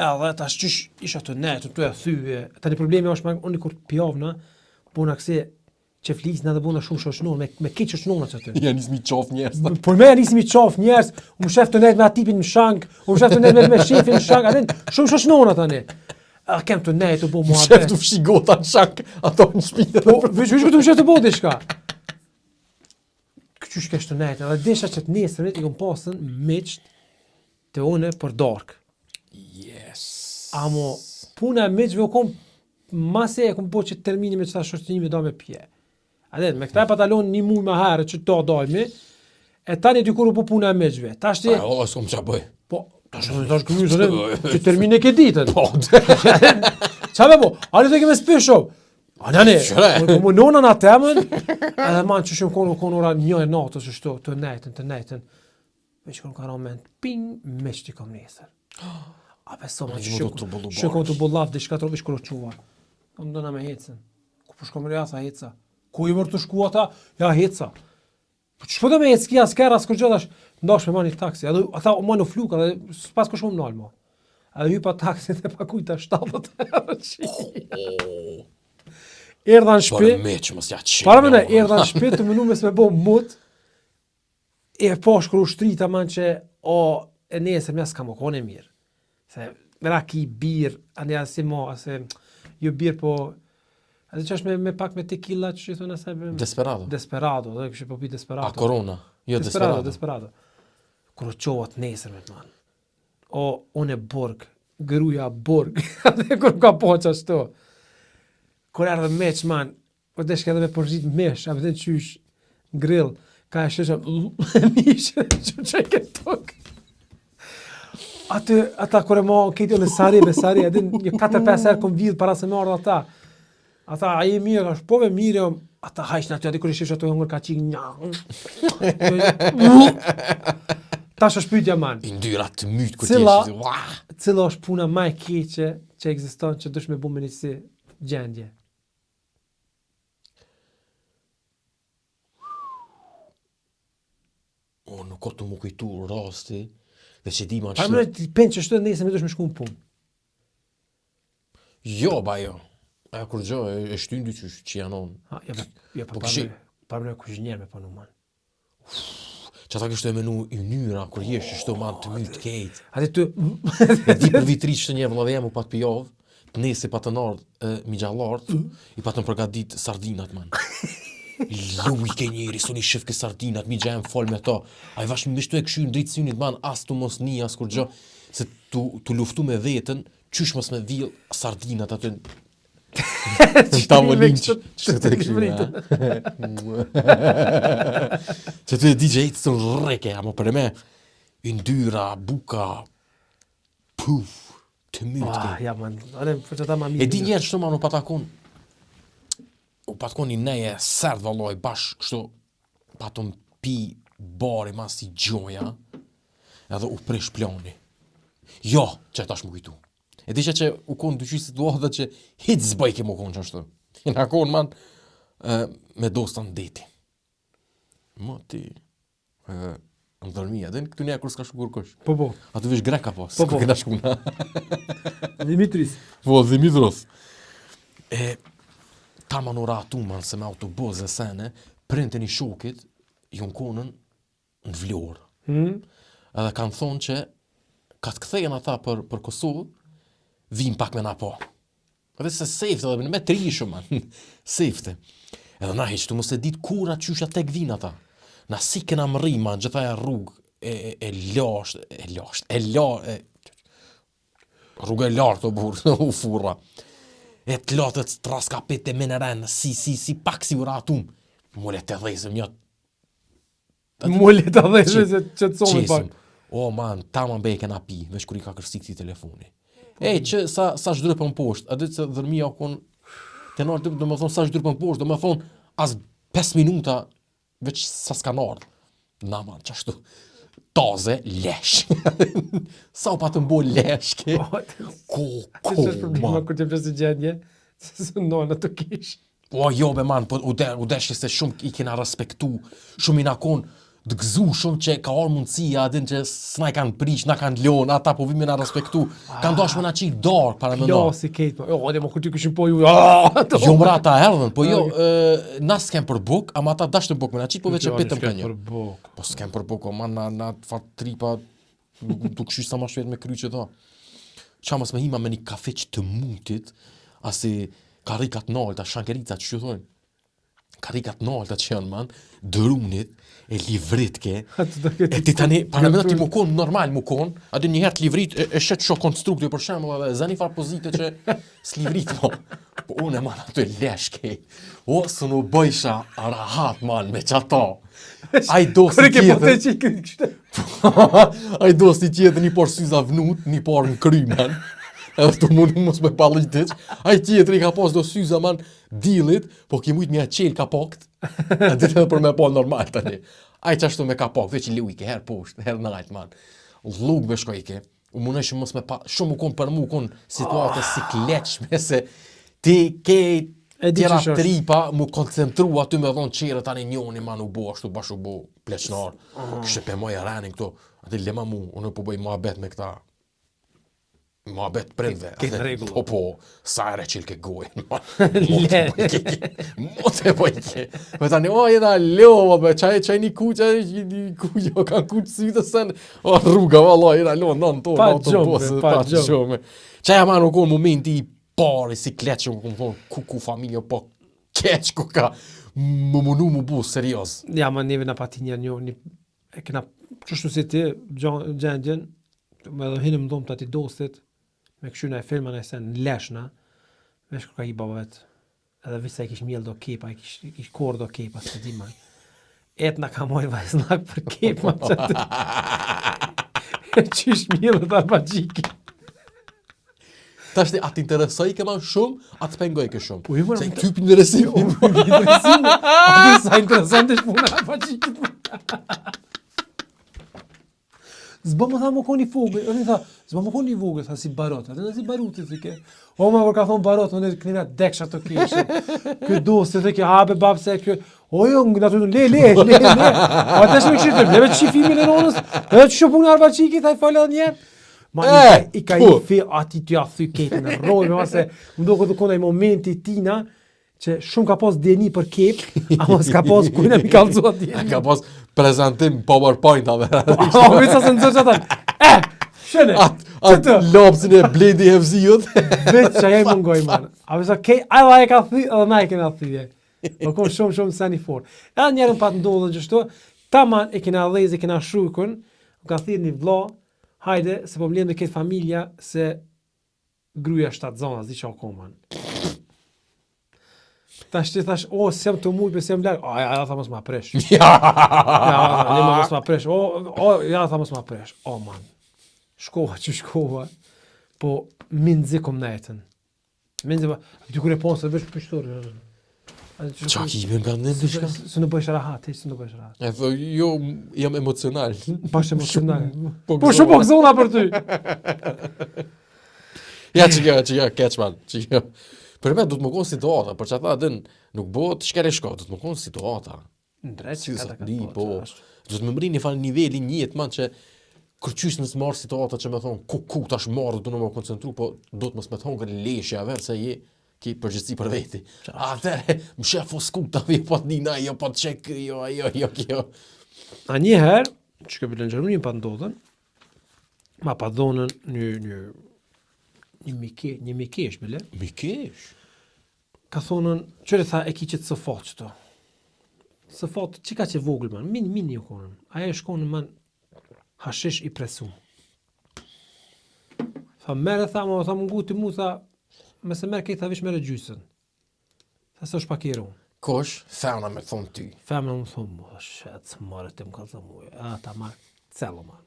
Edhe tash qysh isha të netë, të e thyje. Tani problemi është me unë kur pjavna, bona kësi. Qeflisna dhe bona shumë shoqënor, me, me këtë shoqënor që aty. Ja nis mi qof njerëz. Por me ja nis mi qof njerëz, u mshef të nejt me atë tipin në shank, u mshef të nejt me, me shefin në shank, atë shumë shoqënor tani. A kem të nejt të bo muhabet. Mshef të fshi gota në shank, ato në shtëpi. Po, veç veç të mshef të bo diçka. Qysh kesh të nejt, edhe desha që të nesërmit i kom pasën miqt të une për darkë. Yes. Amo, puna e miqve u kom, masi e kom bo që termini me qëta shoqënimi do me pje. A dhe, me këta e patalon një muj ma herë që to dojmi, e tani dikur u po puna e miqve. Tash ti... A, o, s'kom qa bëj. Po, tash unë tash këmy, zë, që termini e ke ditën. Po, Qa me bo? A ne të keme spisho? A ne, ne, po më nona në temën, edhe man që shumë konë, konë ora një e natës, që shto, të nejtën, të nejtën. Veç kur ka ra mend, ping, me që t'i kom nesër. A beso ma që shë shë të bo llaf, diçka të veç kur u çuva. Unë dona me hecën. Ku po shkom ja, tha heca. Ku i mërë të shku ata? Ja heca. Po që po do me hecë, s'kia s'kera, s'kur gjë tash, ndash me marrë një taksi. Edhe ata u më në fluk, edhe s'pas ku shkom nal mo. Edhe hypa taksi dhe pakujta 70 euro. Erdha në shtëpi. Për me që mos ja qenë. Para më erdha në shtëpi të menu me s'me bo mut. E po shkru shtrita man që o e nesër mja s'ka më kone mirë. Se me raki birë, ani asi mo, ase jo birë po Atë që është me, me pak me tequila që i thonë asaj Desperado. Desperado, dhe kështë po pi Desperado. A Corona. Jo Desperado, Desperado. Desperado. Kur u çohet nesër me të man. O, unë e burg, gruja burg. Dhe kur ka po që ashtu. Kur erdhë meq man, Po deshke edhe me përzit mish, a vëtën qysh, grill, ka e shëshëm, mish, që që e ke tokë. Aty, ata kur e ma, kejti unë sari, be sari, edhe një 4-5 herë kom vidh para se me ardhë ata. Ata, a je mirë, është po me mirë, jam, ata hajshin aty, aty kur i shifsh ato hëngër ka qikë, nja. Tash është pyetja man. I ndyra të myt kur Cila- ti je. Wah! Cila është puna më e keqe që ekziston që dush me bu me një si gjendje? O, nuk ka të më kujtu rasti, dhe që di ma Pa më ti pen që shtë nesër me dush me shku në punë. Jo, ba jo. Ajo kur gjo, e, e shtyn dy qysh që janë onë. Ha, jo, jo, Po pa kishi- pa më kuzhinier me punu man. Që ata kishte e menu i mënyra, kur jesh që shto man të myt kejt. Aty ty E di për vitri që të një vëllavë jam u pat pijov, të nesi patën ardhë e, migjallart, i patën përgatit sardinat, man. Luj ke njeri, soni shif ke sardinat, migja jam fol me to. Ai vash më shtu e këshyr në dritë synit, man, as tu mos ni, as kur gjë, se tu, tu luftu me veten, qysh mos me vill sardinat aty në tavolinë që që të këshyr, ha? Që tu e di që ejtë së rreke, ama për me, yndyra, buka, puf, të myt Ah, ke. ja man, atë për çata ma mirë. E di njerë që man u patakon, u patakon një neje serd valloj, bash kështu, patëm pi bari mas si gjoja, edhe u prish plani. Jo, që tash më kujtu. E di që që u konë dyqy situata që hiç s'bëj ke më konë që ashtu. Na konë man e, me dosta në deti. Më ti e, në dhërmia, dhe në këtu një kur s'ka shku kurkush. Po po. Aty vesh greka po, Po, po. kena shku na. Dimitris. Po, Dimitros. E, ta man u ratu man se me autobus dhe sene, printe një shokit, jon konën në Vlorë. Hmm? Edhe kanë thonë që ka të kthehen ata për për Kosovë, vijnë pak me na po. Edhe se safe edhe me tri shumë man. Safe. Edhe na hiç tu mos e dit kur atë qysha tek vijnë ata. Na si kena mrri man, gjitha e rrugë e e, e lasht, e lasht, e la e rrugë e lartë o burr, u furra. E të latët traskapete me në ren, si si si pak si u ratum. Mole të dhezëm një Mole ta dheshe se që të somi Qesim. pak. O man, tamam be e kena pi, veç kur i ka kërsi këti telefoni. Ej, që sa sa zhdrypën poshtë, a ditë se dhërmia u kon të nalë, do më thonë sa zhdrypën poshtë, do më thonë as 5 minuta veç sa s'kan ardhë. Na man, qashtu taze lesh. sa u patëm bo lesh ke. Po, Ko, Ti ko, ç'është problema man. kur të flas gjendje, se së nona të kish. Po jo be man, po u de, u deshi se shumë i kena respektu, shumë i na kon. të gëzu shumë që ka ardhë mundësia, a din që s'na i kanë prish, na kanë lonë, ata po vinë me na respektu, kanë dashur me na qitë dorë, para mendo. Klasi kejt, po, jo, edhe më kur ti kishin po ju, aaa, ato. Jo mra ata erdhën, po jo, e, na s'kem për buk, ama ata dashtën buk me na qitë, po veç e pitëm ka një. Për buk. Po s'kem për buk, o man, na, na fat tripa, du këshy sa ma shpejt me kry që to. Qa mos me hima me një kafeq të mutit, asi karrikat nalta, shankerica, që që thonë? Karrikat nalta që janë man, drunit, e livritke, e ti tani, para me ti mu kon normal mu kon, a di një herë të livrit, e, e shet shoh konstrukti për shembull edhe zani far pozite që s'livrit po. Po unë e man aty leshke. O, së nuk bëjsha rahat man me qato. Ai dosti Kërë ke po tjetër. të që i kështë. Ai dosti tjetër një por syza vnut, një por në kry man. Edhe të mundu mos me pallitit. Ai tjetri ka pas do syza man dillit, po ki mujt mja qel kapakt. A ditë edhe për me pa normal tani. Ai qashtu me kapak, veç i lujke, herë poshtë, herë nalt man. Llugëve shkojke. U munojshim mos me pa, shumë u kon për mu, u kon situate si kleqme se ti ke E di tjera qysh është. tripa mu koncentru aty me dhonë qere tani njoni man u bo ashtu bash u bo pleqnar. Kështë pe moja ranin këto, aty lema mu, unë po bëj muhabet me këta muhabet prindve. Ke- ke rregull. Po, po, sa herë qel ke gojën, man. Mot e bëj Mot e bëj ke. Me tani, o, jena lo, be, qaj, qaj një kuq, qaj një kuq, o, kanë kuq sytë sen, o, rruga, valla, jena lo, nën tonë, Pa autobus, gjumë, pa pa gjumë. gjumë. Qaj ama nuk o momenti i parë, si kleqë, më kom thonë, ku ku familja, po keq, ku ka, më munu mu bu, serioz. Ja, ma neve na pati një një, një e kena qështu si ti, gjendjen, me edhe hinim në dhomë të ati dostit, me këshy në e filma në e sen, në leshna, vesh kur ka i baba vet, edhe veç sa i kish mjell do kepa, i kish, i kish korr do kepa, s'e di man. Et na ka mojë vajznak për kepa, që të... Qysh mjellët arbagjiki. Tash ti a të interesoj ke ma shumë, a të pengoj ke shumë. Po, jo, Se më- ty për interesim. Interesimi, a sa interesant është puna e arbagjikit. S'bo më tha më koni vogël, unë i tha, s'bo më koni vogël, tha si barot, atë si baruti si ke. O ma kur ka thon barot, unë kënina deksh ato kishe. Ky dosti the ke ha be bab se ky. O jo, nga aty le le le le. Po atë është më kishte, le vetë shifimin e nonës. Edhe ç'u puna arbaçiki, tha i fal edhe një herë. Ma i, E, i ka po. i fi ati t'ja thy ketën në rrojë, me se më duket u kon ai momenti i tina që shumë ka pas djeni për kep, ama s'ka pas kujna mi kallzu atë A djeni. ka pas prezantim PowerPoint-ave. Po, mi sa se nëzër që atan. E, shëne, At, at lapsin e Bledi Hevziut. veç që aja i mungoj, man. A vesa, kej, aj e ka thy, edhe na e kena thy, e. Po kon shumë, shumë sen i fort. Edhe njerën pat ndodhën qështu, taman e kena dhezë, e kena shukën, më ka thirrë një vlla, hajde, se po mledh me këtë familja, se gruaja shtatzona, s'di çka ka man. Tash ti thash, o, s'jam të mujt, s'jam larg. A, ja, ja, tha mos ma presh. Ja. Ja, tha, lema mos ma presh. O, o, ja, tha mos ma presh. O, man. Shkova që shkova. Po, mi nxi kom netën. Mi nxi, ty kur e pon se veç pështor. Qa ki me nga në diçka? Se nuk bësh rahat, hiç se nuk bësh rahat. E thë, jo, jam emocional. Bash emocional. Po Po shumë po gëzona për ty. Ja, që kjo, që kjo, keq man, që kjo. Për me, du të më konë situata, për që ata, din, nuk bëhet shkere shko, du të më konë situata. Ndreq, Si sa di, po. Du të më mri një farë niveli një jetë, man, që kërqysh nësë marrë situata që me thonë, ku, ku, tash marrë, du në më koncentru, po do të mos me thonë këtë leshja verë, se je, ki përgjegjësi për veti. Atëre, më shef o skuta, jo po të nina, jo po të çek, jo, jo, jo, kjo. A një herë, që kjo në Gjermani pa ndodhën, ma pa dhonën një, një, një mike, një mikesh, bile, Mikesh? ka thonën, qëre tha, e ki qëtë sofat qëto. Sofat, që ka që vogël, man, min, mini u konën. Aja e shkonën, man, hashish i presum. Tha, mere, tha, ma, tha, më nguti mu, tha, me se merë këtë, tha, vish mere gjysën. Tha, se është pak i ronë. Kush? Femna me thonë ty. Femna më thonë, mu, shet, së marrë të më kalzë mu, a, ta marrë, celo, man.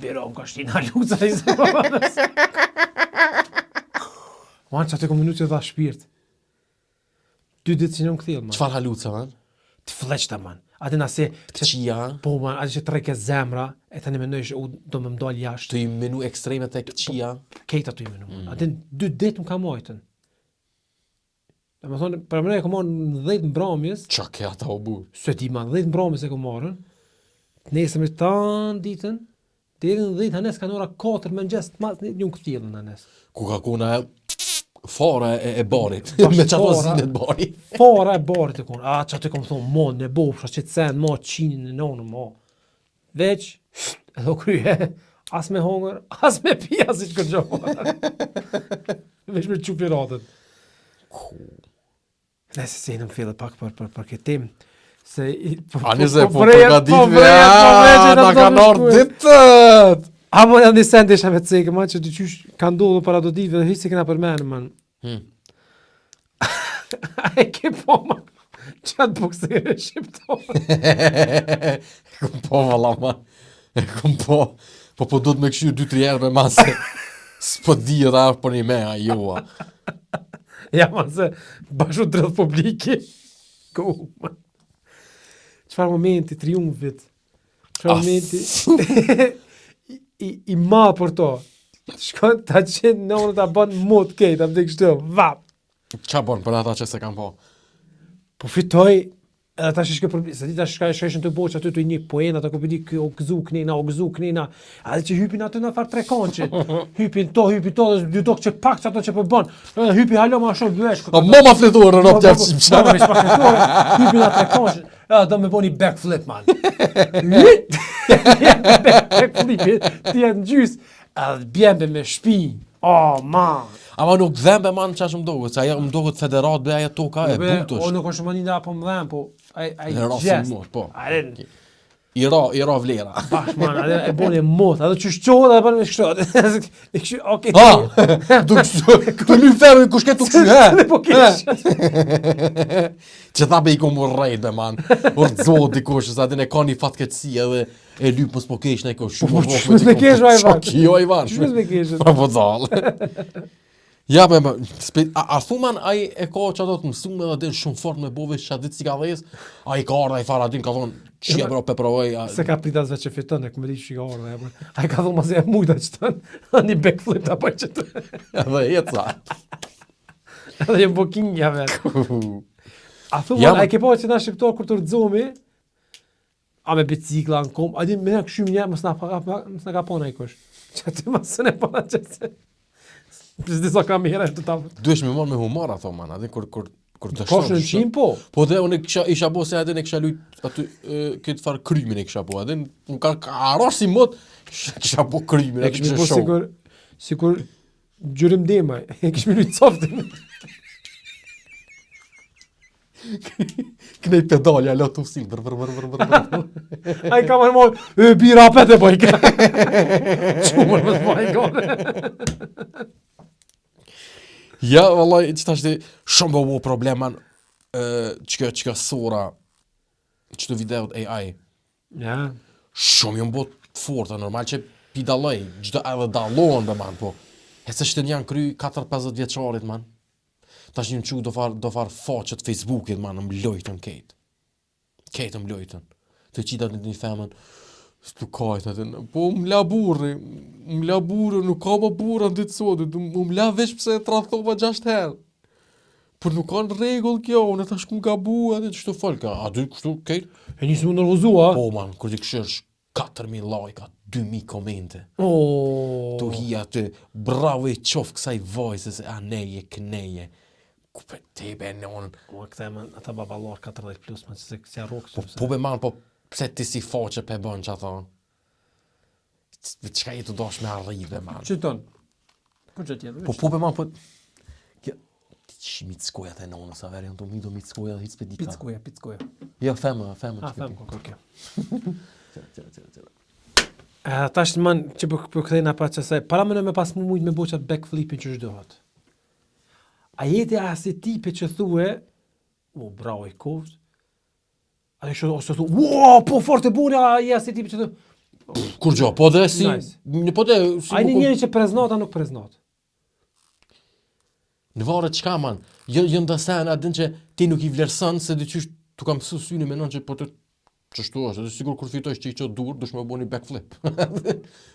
Biro, më ka shtina luca i se Man, që aty kom menu që dha shpirt. Dy ditë që në më kthjell, man. Çfarë haluca, man? Të fleqta, man. Atë na se... Të qia, Po, man, atë që të rreke zemra, e tani mendoj që u do më mdal jashtë. të i menu ekstremet e këqia. Kejta tu i menu, man. Atë dy ditë më ka majtën. Dhe me thonë, për më e kom marrë në 10 mbrëmjes, Qa ke ata o burr? se di ma, 10 mbrëmjes e kom marrë, të nesërme tanë ditën, deri në 10 hanes kanë ora 4 mëngjes, të mas një kthjellën hanes. Ku ka kuna e fara e, e barit. Bash Me qato fara. zinet bari. Fara e barit e konë, a që aty kom thonë, mo, në bo, pësha që të sen, mo, qinin në nonë, mo. Veç, edhe u krye, as me hongër, as me pi, as i që kërgjo. Veç me qu piratët. Ku? Nëse se në fillë pak për, për, për këtë temë, se... i- Po, A nëse po vrejet, përgatit po vrejet, po vrejet që na do kanë të ardhur shkruaj. ditët. Amo janë një send isha me cekë, man, që dyqysh ka ndodhur para do ditëve dhe hiç se kena përmenë, man. Hmm. A e ke po, man, qatë boksere shqiptar. E kom po valla ma. E kom po. Po po duhet me këshyrë 2-3 herë me ma se s'po dihet a është për një me a jo. a. Ja, man, se bashu dredh publiki. Ku, man. Çfarë momenti triumfit. Çfarë Ah. momenti i, i, i madh për to. Shkon ta qenë në unë ta bën mot kejt, a vdek kështu, vap. Qa bon për ata që se kanë po? Po fitoj, edhe tash ishke për, se di tash shka shka të boç aty të një poena, ata ku po di ky o gëzu knena, o gëzu knena, edhe që hypin aty në farë trekançe, hypin to, hypin to, dhe dy dok që pak që ato që po bën, edhe hypi hala ma shumë vesh. A mama fletorën Po, në po, po, po, veç pak fletore, hypin atë trekançe, edhe do me bo një backflip man. Backflip, ti jetë në gjys, edhe bjembe me shpi. Oh man. Ama nuk dhembe man qa që më doket, se ajo më doket federat be ajo toka e Be, butë O është. nuk është më një apo më dhem, po ai ai Në rastin gjest. mot, po. A ren, I ra, i ra vlera. bash man, atë e bën e mot, atë që shqohet atë bën me kështu. E kështu, okej. Ha! Du kështu, tu lyp ferrin kush ke tu kështu, he? Po kesh. Që tha be i kom urrejt be man. Urzohet dikush, sa din e ka një fatkeqësi edhe e lyp mos po kesh në kush. Po, qysh mos me kesh, o Ivan? Jo Ivan. Qysh mos me kesh? Po po dall. Ja, me, me, spe, a, a thu man, ai e ka që ato të mësume dhe din shumë fort me bovi që ditë si ka dhes, ai ka ardhë, ai fara din ka thonë, qia bro, pe provoj, a, Se ka prit as vetë që fiton, e ku më di që ka ardhur, apo. Ai ka thonë mos e mujta që tën, një backflip ta bëj që të. edhe jeca. Edhe jem bo kingja vet. A thu Ja, man, ma- a e ke pa që na shqiptar kur të rrëzohemi, a me bicikla në kom, a di me na këshym një, mos na pa, mos na ka pa nai kush. Që aty mos ne pa që se. Pse disa kamera të ta. Duhesh me marrë me humor ato man, atë kur kur kur të Ka shën qim po. Po dhe unë kisha isha bo se atë ne kisha lujt aty e, këtë farë krimin e kisha bo, atë unë ka ka arrosh si mot, kisha bo krimin, E atë kishmi kisha bo show. sikur sikur Gjyrim Demaj, e kishmi lujt softin. Knej pedalja la tu si brr brr brr brr brr. brr. Ai ka marrë mor, e bira apet e bëj ka. Çumër mos bëj gol. Ja, vallai, që tash ti shumë po bo problem man, ë që kjo që kjo sora që të videot AI. Ja. Shumë janë bo të forta, normal që pi dalloj, çdo edhe dallohen be man, po. E se shtë janë kry 4-50 vjeçarit man. Tash një çu do far do far faqet Facebookit man, më lojtën kejt. Kejt më lojtën. Të qitat në një femën, s'tu kajt atë, po më la burri, më la burri, nuk ka më burra në ditë sotit, më më la veç pse e tradhtova 6 herë. Por nuk ka në rregull kjo, unë tash kum gabu, edhe kështu fol, ka, aty kështu kejt. E nisë mu nervozua. Po man, kur ti këshyrsh 4000 like-a, 2000 komente. Oh. Tu hi aty, bravo i qof kësaj vajze se a neje, kneje. Ku pe te be nonën. Po këta janë ata baballar 40 plus, më se se ja rrok Po, po be man, po pse ti si faqe pe bën që ato? Çka je të dosh me arrit be man? Çiton. Ku që tjetër? Po po be man, po kjo ti që mitskoja të nonës, a verë janë të mi do mitskoja dhe hic pe dika. Pickoja, pickoja. Jo, femë, femë. Ah, që them ke ko, okay. pi. Qëra, qëra, qëra, qëra. E tash man që po po kthejna pa çasaj. Para më me pas mu mujt me bo çat backflipin që çdohet. A jeti asi tipi që thue, o bravo i koft. A kështu ose thu, ua, po fort e bune, a je asi tipi që thu. Kur gjo, po dhe si, Nice. në po dhe, si Ai mu një kom- njeri që preznat a nuk preznat. Në varet çka man, jo jo ndërsen atë që ti nuk i vlerëson se diçysh tu kam mësu syni menon që po të Qështu është, edhe sigur kur fitosh që i qo dur, dush me bo një backflip.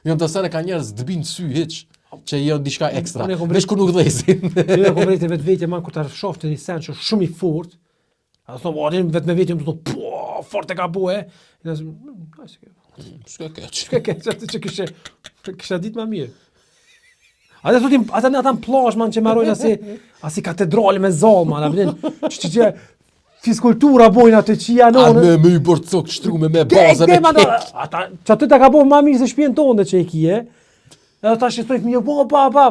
jo ndërsen e ka njerëz të bin sy hiç. Që jo diçka ekstra. Unë e kom Veç kur nuk dhesin. Jo, e kom vrejtë vetë vetje, man, kur ta shoh të një sen që është shumë i fort, a do thonë, o, vetë me vete, më thonë, po, fort e ka bu, e. E në mm, nice, ke. S'ka keq. S'ka keq, atë që kishe, kisha ditë ma mirë. Ata thotin, ata në ata në plazh man që marrojnë asi, asi katedrale me zall man, a vjen, që që që fiskultura bojnë atë që janë A në. me me i bërë cok shtru me me bazë me man, kek. ata që aty ta ka bo ma mirë se shtëpinë tonë që e kije. Edhe tash i thoj fëmijë, po pa pa.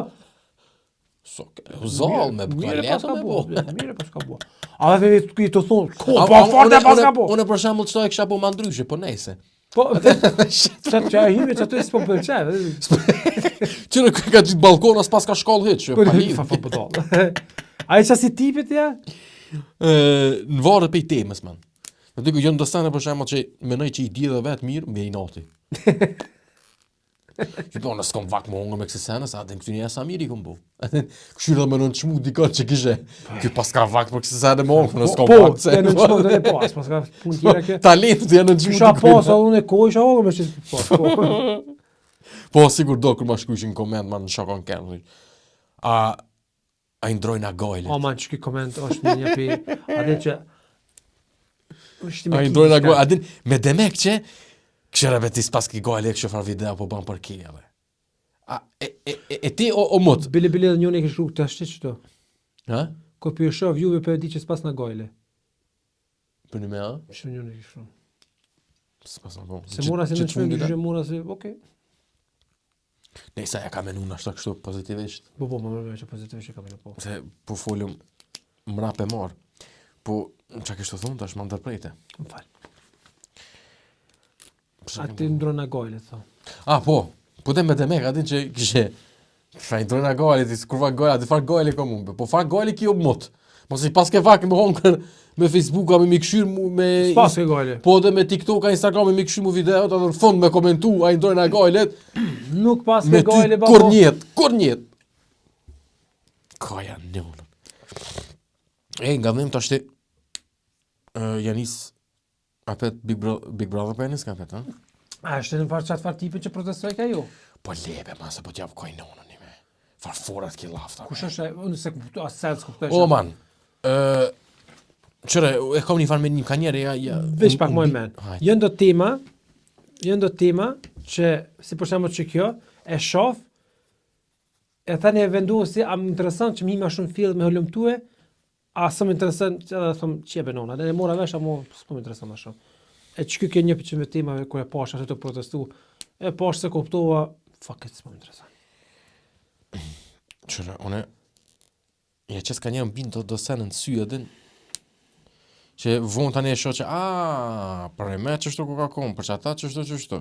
Sok, zall me Mirë pas kaletë ka me bo, bo. mirë pas ka bo. A vetë me të thonë, ko, A- po a- fort e unë- pas unë- ka bo. Unë për shembull çto e kisha bo ma ndryshe, po nejse. Po, që që e hime që aty s'po më pëlqen. Qyre ka gjithë balkon as pas ka shkallë hiç, Po, pa lidh. fa fa po do. Ai që si tipit ja? Ë, në varet prej temës man. Në diku janë do sene për shembull që menoj që i di edhe vetë mirë, më i nati. Që po, në s'kom vakt më hongër me kësi sene, sa atë në këty një sa mirë i kom bo. Këshyra më nën çmu dikon që kishe. Ky pas ka vakt për kësi sene më hongër, në s'kom Po, vakt se. e në çmo dhe po, as pas ka punë tjera kjo. Talent janë në çmu Kisha dikujt. pas, edhe unë e kohë isha hongër me që po, po. Po, sigur do kur ma shkruajshin në koment, ma në shokon kërë. A, a i ndrojna gojle. O man, që ky koment është një një pi, atë që është A i ndrojna gojle. A din, me demek që, këshyra be ti s'pas ki gojle, këshë far video po ban për kje, A, e, e, e, e ti o, o mut? Bile bile edhe njëri e kish shkruar tash çto. Ha? Ko po ju shoh juve po e di që s'pas na gojle. Për një me, a? Kështu njëri e kish shkruar. S'pas na po. Se mora si në çmim, kështu që mora si, okay. Nejse e ka menu nashta kështu pozitivisht. Po po, më më që pozitivisht e ka menu po. Se po folëm mrap e marr. Po, çka kishte thonë tash më ndërprejte. Më fal. Pse Aty ndron na gojle, thon. A, po, po dhe me demek, atin që kishe, Fa i ndrojna gojle, ti kurva gojle, aty far gojle kom unë, po far gojle ki o mut. Mos i pas ke vak me hongër me Facebooka, me mi këshyr mu, me... S'pas ke gojle. Po dhe me TikToka, Instagram, me mi këshyr mu videot, edhe në fund me komentu, a i ndrojna gojlet, Nuk pas me ke gojle ty babo. kur njet, kur njet. Ka janë njënën. E, nga dhëm tash ti, uh, janis, apet Big, Bro Big Brother po janis ka apet, ha? A është në farë qatë farë tipi që protestoj ka ju? Po lebe, ma se po t'jap koj nonën një me. Far forat ki lafta. Kush është ai? Unë se kuptoj, as sen s'kuptoj. O, man, ë, qëre, e kam një farë mendim, ka njerë, ja, ja... Veç pak unë- më unë- men. Hajde. Janë do tema, janë do tema që si për shembull që kjo e shoh e tani e vendosi a më intereson që më hi më shumë fill me hulumtue, a s'më intereson që edhe them që e benona, dhe e mora vesh a mo s'po më intereson më shumë. E që ky ke një për me temave kur e pash atë të protestu, e pash se kuptova, fuck it, s'po më intereson. Qëre, une... Ja që s'ka njerë më binë do, do sene në sy edhe që vonë tani e shoh që a për e me qështu ku ka konë, për që ata qështu qështu.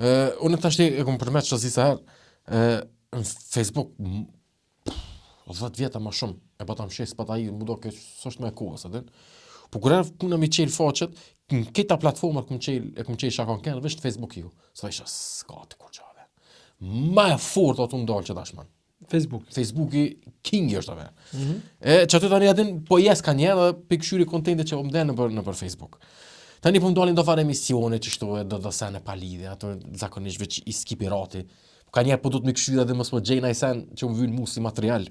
E, unë tash ti e kom përmet që disa herë, e, në Facebook, m- pff, 10 vjeta ma shumë, e pa ta mshes, pa ta i, mu do ke, s'është me kohës, e din? Po kur erdh puna mi çel faqet, në këta platforma kum çel, e kum çel shakon kënë, veç në Facebook ju. Sa isha s'ka të kur gjave. Ma e fortë atu ndalë që tash man. Facebook. Facebooki kingi është atë. Mm -hmm. E që aty tani atin po jes ka njerë dhe pi këshyri kontente që po më den nëpër nëpër Facebook. Tani po më dalin do farë emisione që shtu e do do sene pa lidhje, ato zakonisht veç i skipi rati. Po ka njerë po du të më këshyra dhe mos më gjejnë ai sen që më vyn mu si material.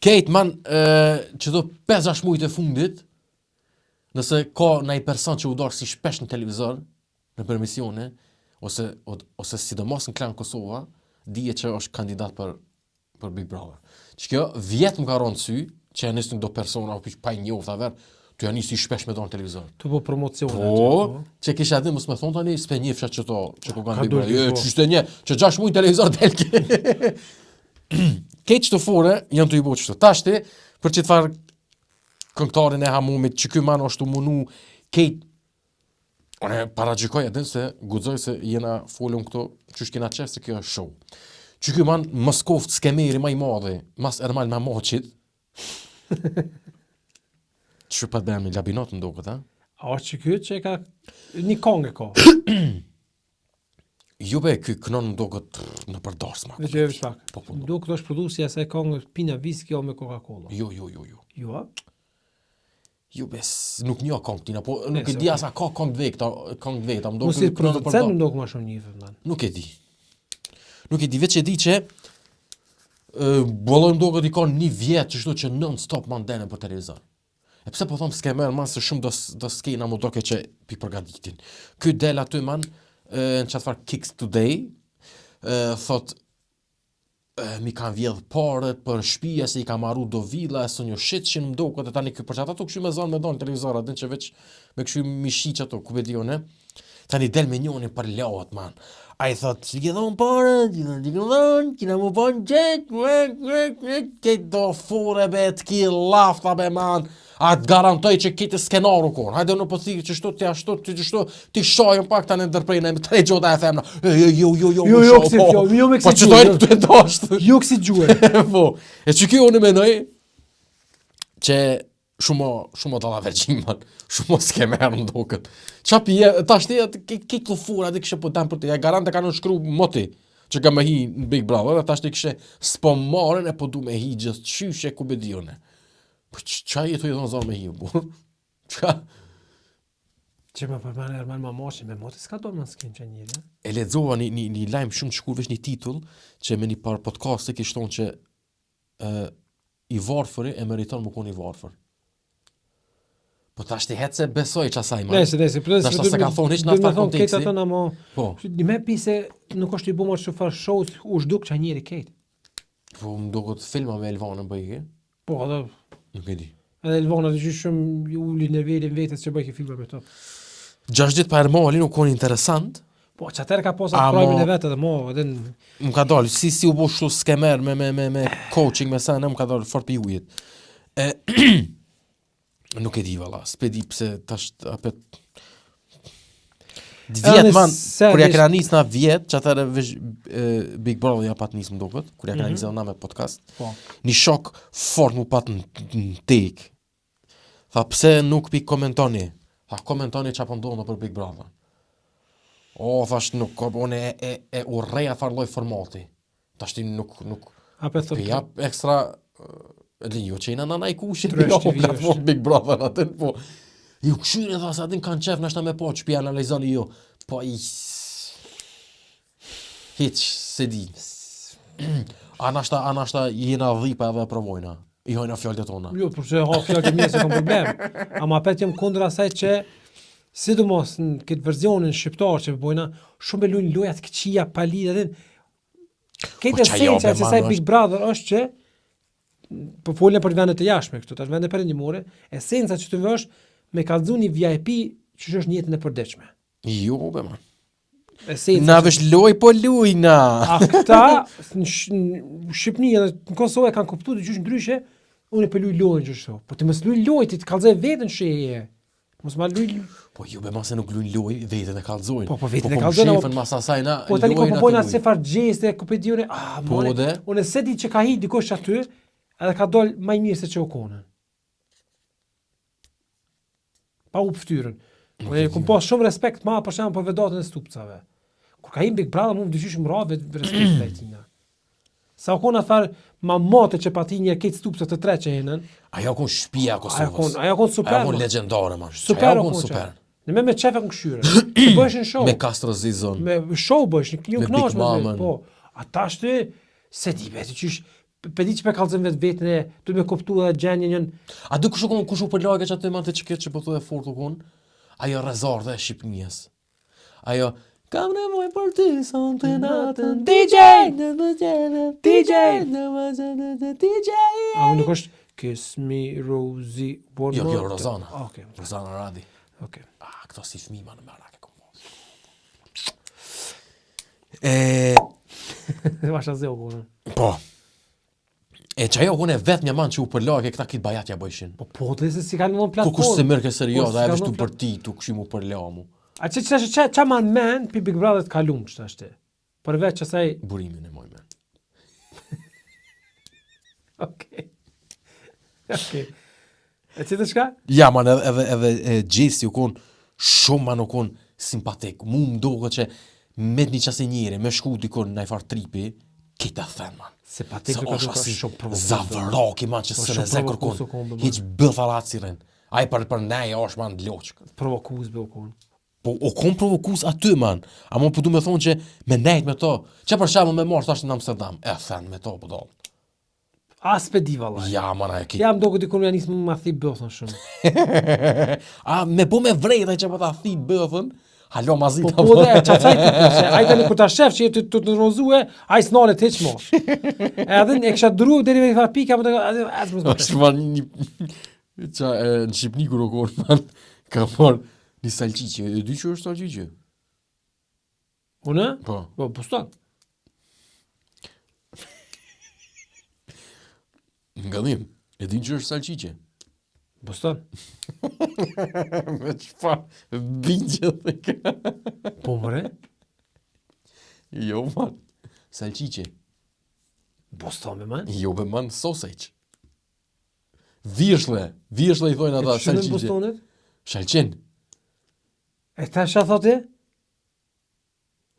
Kate man, e, që do 5-6 muajt e fundit, nëse ka ndaj person që u dorë si shpesh në televizor, në për emisione, ose, o- ose sidomos në Klan Kosova, dije që është kandidat për për Big Brother. Që kjo vjet më ka rënë në sy, që janë nisën do persona o pa i njofta ver, tu janë nisi shpesh me donë në televizor. Tu po promocione. Po, që kisha atë mos më thon tani s'pe njefsha që to, që ku kanë Ka Big dojë, Brother. Jo, po. që ishte një, që 6 muaj në televizor del ke. Keq të fore janë të i bo qështu. Tash ti, për që të farë këngëtarin e Hamumit, që ky man është u munu, kejt Unë paragjykoj edhe se guxoj se jena folëm këto, qysh kena qef se kjo është show. Që ky man mos koft skemeri më i madhi, mas Ermal Mamaqit. Që pa të bëjmë Labinot më duket, ha? A është që ky që e ka një kongë e ka. Jo be, ky kënon më duket në përdarsma. Veç jo veç pak. Po, po, po. Duket është produksi asaj kongë pina whisky o me Coca-Cola. Jo, jo, jo, jo. Jo, a? Jo be, s- nuk njoh këngë tina, po nuk e Nëse, di as a ka këngë të vekta, këngë të vekta, më Mos si duket kënon në producent përdar. më duket më shumë një vëmend. Nuk e di. Nuk e di, veç e di që Bollon doket i ka një vjet që shtu që non stop man dene për televizor. E pse po thom skemer man se shumë do, do skena mu doke që pi përgatitin. Ky del aty man e, në qatë farë Kicks Today, e, thot e, mi kanë vjedh paret për shtëpia se i ka marru do villa e së një shit që më doket e tani ky për çata ato kështu me zonë me don televizor atë që veç me kështu mi shi që ato ku be di unë tani del me njonin për lot man ai thot si ke dhon paret si ke dhon kina mu bon gjet ke do fure be të ki lafta be man A të garantoj që kitë skenar u konë. Hajde unë po thi që shtu ti ashtu ti qështu ti shajëm pak tani ndërprejnë me tre gjota e femna. E, jo jo jo jo Jo, jo, jo kësi po. jo, jo me Po kësi që gjuhë, të dasht. Jo kësi gjuhë. Po. E që kjo unë menoj që shumë shumë dalla man, shumë skemer më doket. Qa pije, tash ti atë ke ke të fura atë kishe po dan për të. Ja garant e kanë shkru moti që ka me hi në Big Brother, dhe tash ti kishe s'po marrin e po du me hi gjithë qyshe ku be di unë. Po qa je tu i thonë zonë me hi, burr? Qa? Që më përmend Ermal Mamaqi, me moti s'ka dorë në skenë që njeri, a? E lexova një, një, një lajm shumë të shkurt, veç një titull, që me një par podcast e kish thonë që e, i varfëri e meriton më konë i varfër. Po tash ti hec se besoj çasaj më. Nëse, nëse, po Nashta s'e ka thonë hiç në atë farë konteksti. Këtë atë amo, Po, një me pise nuk është i bu më që farë show, u zhduk që njeri kejt. po më duket filma me Elvanën bëj ke? Po, edhe, Nuk e di. edhe Elvana dhe që shumë i uli nivelin vetes që bëjke filma me to. Gjashtë ditë pa Ermalin u konë interesant. Po, që atëherë ka pas Amo- atë prime-in e vet edhe mo, edhe në- Më ka dalë si si u bo kështu skemer me me me me coaching me sa më ka dalë fort pi ujit. E nuk e di valla, s'pe di pse tash apet Vjet Edhe man, se kur ja dish- kena nis na vjet, që atëherë vesh e, Big Brother ja pat nis më duket, kur ja kena Mhm. nis edhe na me podcast. Po. Një shok fort mu pat në, në tek. Tha pse nuk pi komentoni? Tha komentoni çfarë po ndodh në për Big Brother. O, thash nuk, ko- unë e, e, e urrej atë farë lloj formati. Tash ti nuk nuk Apet Pi thotë, jap ekstra e di jo që jena na i kushit Trash jo, TV platform Big Brother atë po. Ju këshyre tha se atin kanë qef nashta me po që pi analizoni ju. Po i hiç se di. A nashta a nashta jena dhipa edhe e provojna. I hojna fjalët e tona. Jo, për që ha fjalët e mia se kam problem. Ama apet jam kundra asaj që sidomos në këtë verzionin shqiptar që bojna, shumë e luajnë loja të këqija pa lidhje edhe Këtë Po qa jo, esenca be, e kësaj man, Big Brother është që po folën për vendet e jashtme këtu, tash vende perëndimore, esenca që të vësh me kallzu një VIP që është në jetën e përditshme. Jo, be man. Esenca Na që- vesh loj po lujna. A këta në Sh- në Shqipëni edhe në Kosovë e kanë kuptuar diçka ndryshe, unë po luaj lojën kështu. Po ti mos luaj lojë, ti të kallzoj veten që je. Mos ma luaj. Po jo be man se nuk luajnë loj, vetën e kallzojnë. Po, po, vetën e po kallzojnë, ama- mshefën mas asaj na. Po tani ko lojën po aty bojnë luajnë. atë farë gjeste, ku pe di unë, ah, Po, more, de. unë se di që ka hi dikush aty, edhe ka dol më i mirë se që u konën. Pa u fytyrën. Unë e kom pas shumë respekt ma për shembull për Vedatën e Stupcave. Kur ka hi në Big Brother, mu më dyqysh më radhë vetë respekt ndaj tina. Sa u kon atë farë mamote që pati një ketë stupca të tre që henën, Ajo kon shtëpia e ajo Kosovës. kon, ajo kon super. Ajo kon mo. legjendare man. Super Ajo o kon kon super. super. Në me me qefe në këshyre. Të bëheshin show. Me Castro Zizon. me show bësh, një Me ju kënaqsh Big me Mamën. Po, a tash ti se di vetë qysh pe di që pe kallzon vetë veten e duhet me kuptu edhe gjendjen jën. A di kush u kon kush u përlage që aty mante që këtë që po thua e fort u kon? Ajo rezorte e Shqipënisë. Ajo kam nevojë për ty sonte natën DJ! në më gjene DJ! në më gjene DJ A më nuk është Kiss me Rosie one Jo, more jo, Rozana. time. Okej, Rozana Radi. okej. Ah, këto si fëmijë ma në merak e kom pas. E, Vasha zeu po. po. E që ajo unë e vetë një man që u përlage këta kitë bajat ja bëjshin. Po po, dhe se si kanë dhënë Ku platformë. kush se merr ke serioz, Po, ajo s'ka vesh tu dhënë përti, tu kështu mu përlamu. A që që që që man men pi Big Brother të kalum që tash ti. Përveç asaj, Burimin e moj men. okej. Okej. E që të shka? Ja, man, edhe, edhe, edhe e, Gjesti u kon shumë man u kon simpatik. Mu më duket që me të një qasi njeri, me shku dikun në farë tripi, kita then, man. Simpatik Se nuk ka është duka asi shumë provokues. zavraki, man, që Po, së shumë në ze kërkon. provokues u kon, be, man. Hiq bëthalat si rën. Ai për për neje është man loqk. Provokues be u kon. Po, o kom provokus aty, man. Ama po du me thonë që me nejt me to. Që për shembull me marrë tash në Amsterdam. E then me to, po do. As pe di vallai. Ja, man, a e ki. Ja, më doket dikur më nis më ma thi bëthën shumë. a me po me vrejt ai që po ta thi bëthën? Halo ma zi Po po dhe, qa caj të po, se ai tani kur ta shef që je të të nervozue, ai s'nalet hiç mo. Edhe e kisha duru deri në një farë pika, po të edhe as mos më. Është man një qa e, në Shqipni kur u kon man ka marr një salçiçe, e di që është salçiçe? Unë? Po. Po, bustan. Ngadhim, e din që është salçiçe? Bustan. Me çfarë bindje the ka? Po more? Jo, man. Salçiçe. Bustan me man? Jo, be man, sausage. Vjeshle, vjeshle i thojnë ata salçiçe. Bustanit? Shalqin. E ta çka thotë?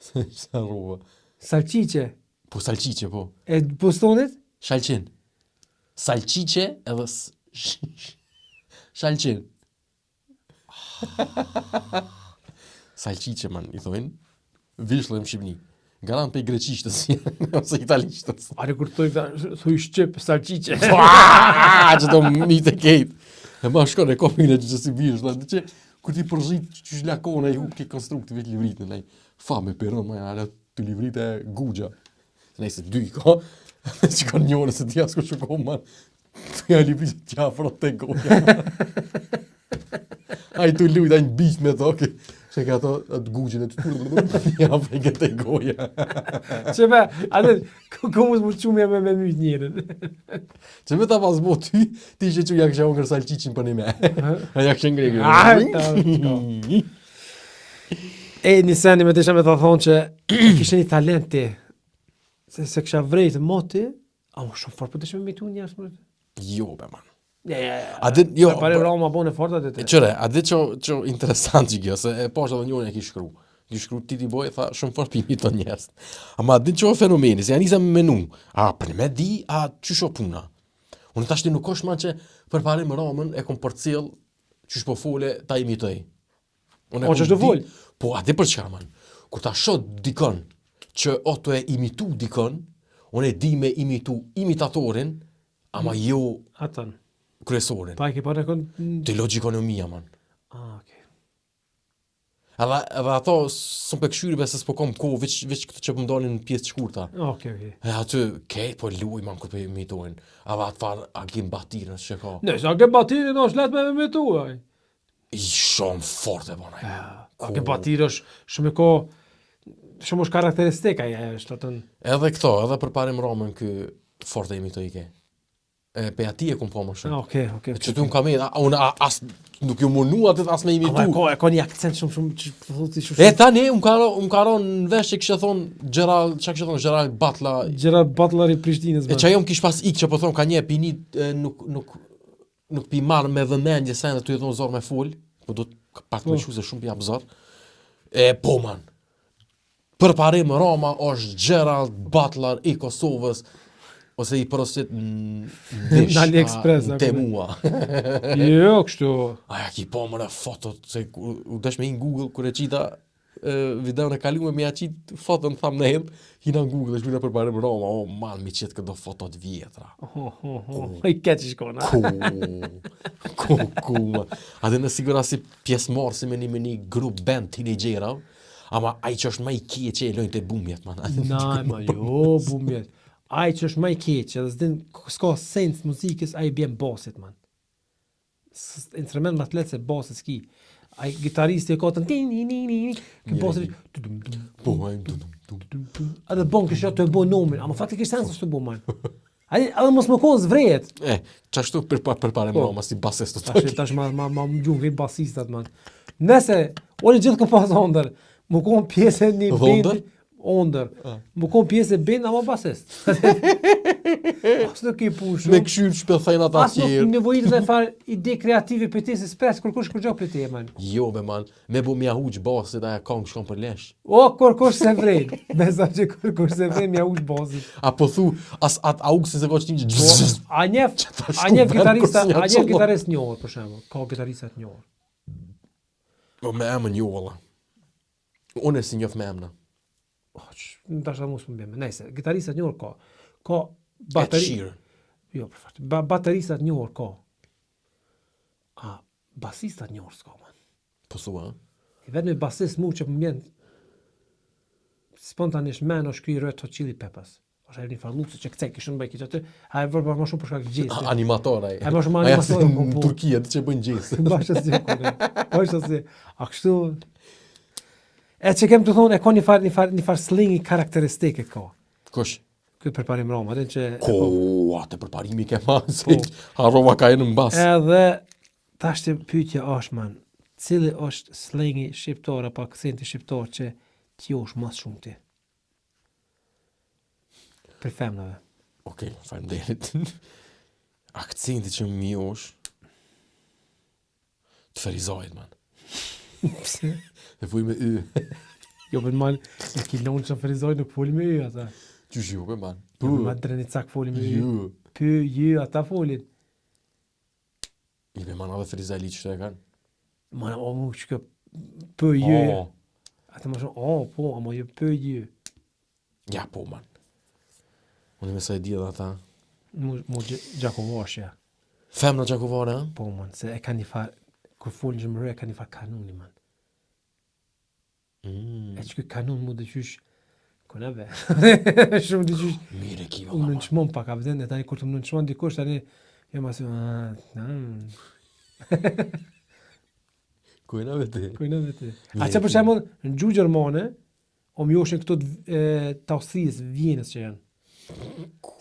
Sa rruva. Salçiçe. Po salçiçe, po. E bustonit? Shalqin. Salçiçe edhe shalqin. Salçiçe, man, i thojnë. Vjeshle në Shqipni. Garant pej greqishtës, ose italishtës. Are kur thuj, thuj shqip, salçiçe. Që do mi të kejt. E ma shkon e kopin e që si vjeshle, dhe që Kur ti përzit qysh lakona i hup ke konstrukti vetë livritën, ai fa me peron më ala të livrite guxha. Nëse dy i ka, që ka njërë se ti askush nuk ka më. Të ja livrit ti afro te goja. Ai tu lujt, ai në biq me to, ke, se ka ato atë guxhin e të ja pe te goja. Që me, atë, ku ku mos më çumja me me myt njerën. Që me ta pas bo ty, ti ishe që ja kësha hongër salqiqin për një me. A ja kësha ngre E, një seni me të isha me ta thonë që kishe një talent ti. Se, se kisha vrejtë moti, a më shumë fort po të ishe me mitu njerëz më. Jo, be man. Ja, ja, ja. A dit, jo, Pare Rama bone fort atë të. Qëre, a dit që, që interesant që kjo, se e poshtë edhe njërin e ki shkru. Ki shkru Titi Boy, tha, shumë fort pi imiton njerëz. Ama a dit që o fenomeni, se ja nisa me menu. A, për me di, a qysh o puna? Unë tash ti nuk është ma që Përparim Ramën e kom përcjell qysh po fole ta imitoj. Unë o, që fol? Po, a di për çka man? Kur ta shoh dikon që o të e imitu dikon, unë e di me imitu imitatorin, Ama jo Atën. kryesorin. Pa e ke parë kon Te logjikonomia man. Ah, okay. Edhe edhe ato s'un pe kqyri be se s'po kom kohë veç veç këto që po m'dalin në pjesë të shkurta. Okej, okej. E aty kejt po luj man kur po imitojnë. Edhe atë farë Agim Batirën që ka. Nëse Agim Batirin është lehtë me imitu ai. I shumë fort e bon ai. Agim Batiri është shumë e ka shumë është karakteristik ai ajo është atën. Edhe këto, edhe Përparim Ramën ky fort e imitoj ke. E pe ati e kum po më shumë. Ah, okej, okej. Që tu më kam a, unë a, as nuk ju munu atë as me imitu. Ama e ka, e ka një akcent shumë shumë që thotë shumë. E tani më ka më ka rënë në vesh që kishte thon Gerald, çka kishte thon Gerald Butler. Gerald Butler i Prishtinës. E çajo më kish pas ik që po thon ka një pini nuk nuk nuk pi marr me vëmendje se tu i dhon zor me fol, po do të pak më po. se shumë pi jap zor. E po man. Përparim Rama është Gerald Butler i Kosovës ose i porosit në Në AliExpress, në Temua. jo, kështu. A ja ki po mëre fotot, se u desh me hi në Google, kur e qita videon e kalume me ja qit foton thumbnail, hina në Google e shkruajta Përparim Rama, oh man, mi qit këto fotot vjetra. Ho, ho, ho, i keq i shkon, a? Ku, ku, ku, ma. A dhe në sigura si pjesëmarrë si me një, me një grup band teenagera, ama ai që është ma i keq e lojnë të bumjet, man. Na, ma jo, bumjet. Ai që është ma i keq, edhe s'din, s'ka sens muzikës, ai bjen basit, man. instrument më të lehtë se basi s'ki. Ai gitaristi e ka të ni ni ni ni. Ky basi po ai dum dum dum dum. Edhe bon kështu të bën nomin, ama faktikisht sens është të bën man. Ai edhe mos më kon zvrehet. E, çashtu për pa për parë po. më si basist të tash tash ma ma ma më gjuhë basistat man. Nëse unë gjithë kom pas ondër, më kon pjesë e një band, Ondër. Ah. Më kon pjesë e band ama basist. As nuk i punë shumë. Me këshyrë që thejnë ata As nuk nevojitet dhe farë ide kreative për ti se s'pres kërkush kurgjo për ti, man. Jo, be man, me bo mja huq basit, aja kongë shkon për lesh. O, kërkush se vren. Besa që kërkush se vren mja huq basit. A po thu, as atë aux se ka që një po, A njef, a njef gitarista, a njef gitarist njohur, për shembull. Ka gitarista të njohur. Po me emën jo, valla. Unë e si njof me emna. Oh, që, në tash mu s'më bjen. Nejse, gitaristat njohur ka. Ka Ed bateri... Sheeran. Jo, për fat. Ba bateristat njohur ka. A basistat njohur s'ka, man. Po thua, a? I vetmi basist mu që më bjen spontanisht men është ky i Red Hot Chili Peppers. Është ai një farë që kcej kishën bëj këtë aty, ai e vër më shumë për shkak të gjestit. Animator ai. Ai më shumë Ai animator, si po, Në po. Turqi atë që bëjnë gjesë. Bash asi, po, ne. Bash asi. A kështu E që kem të thonë, e ka një farë një farë një farë slengi karakteristik e ka. Kush? Ky përparim Rama, atë që e Ko, po. atë përparimi ke ma, se Po. harrova ka jenë në bas. Edhe tash të pyetja është man, cili është slengi shqiptar apo akcenti shqiptar që ti josh më shumë ti? Për femnave. Okej, faleminderit. Akcenti që më josh të Ferizajt, man. Pse? E fuj me y. Jo, për man, e ki lonë që Ferizaj nuk foli me y ata. Qysh jo, be, man. Jo, për man Drenicak foli me y. Ju. Py, ju, ata folin. I be, man, edhe Ferizajli që të e kanë. Man, o mu që kjo py, ju. Oh, Ata më shumë, o, po, ama jo py, ju. Ja, po, man. Unë me sa e di edhe ata. Mu, mu Gjakovash, ja. Femna Gjakovare, ha? Po, man, se e ka një farë, kur folin që mërë, e ka një farë kanuni, man. Mm. E që ky kanun mu dhe qysh, ku na be? Shumë dhe qysh, Mirë e ki, u valla, man. nënçmon pak, a vden, e tani kur të më nënçmon dikush, tani, jo ma si, ah, mm, Ku e na vete? ku na vete. Mirë A që e për ki. shembull, në gjuhë gjermane, o më joshin këto të, e, të Austrisë, Vjenës që janë.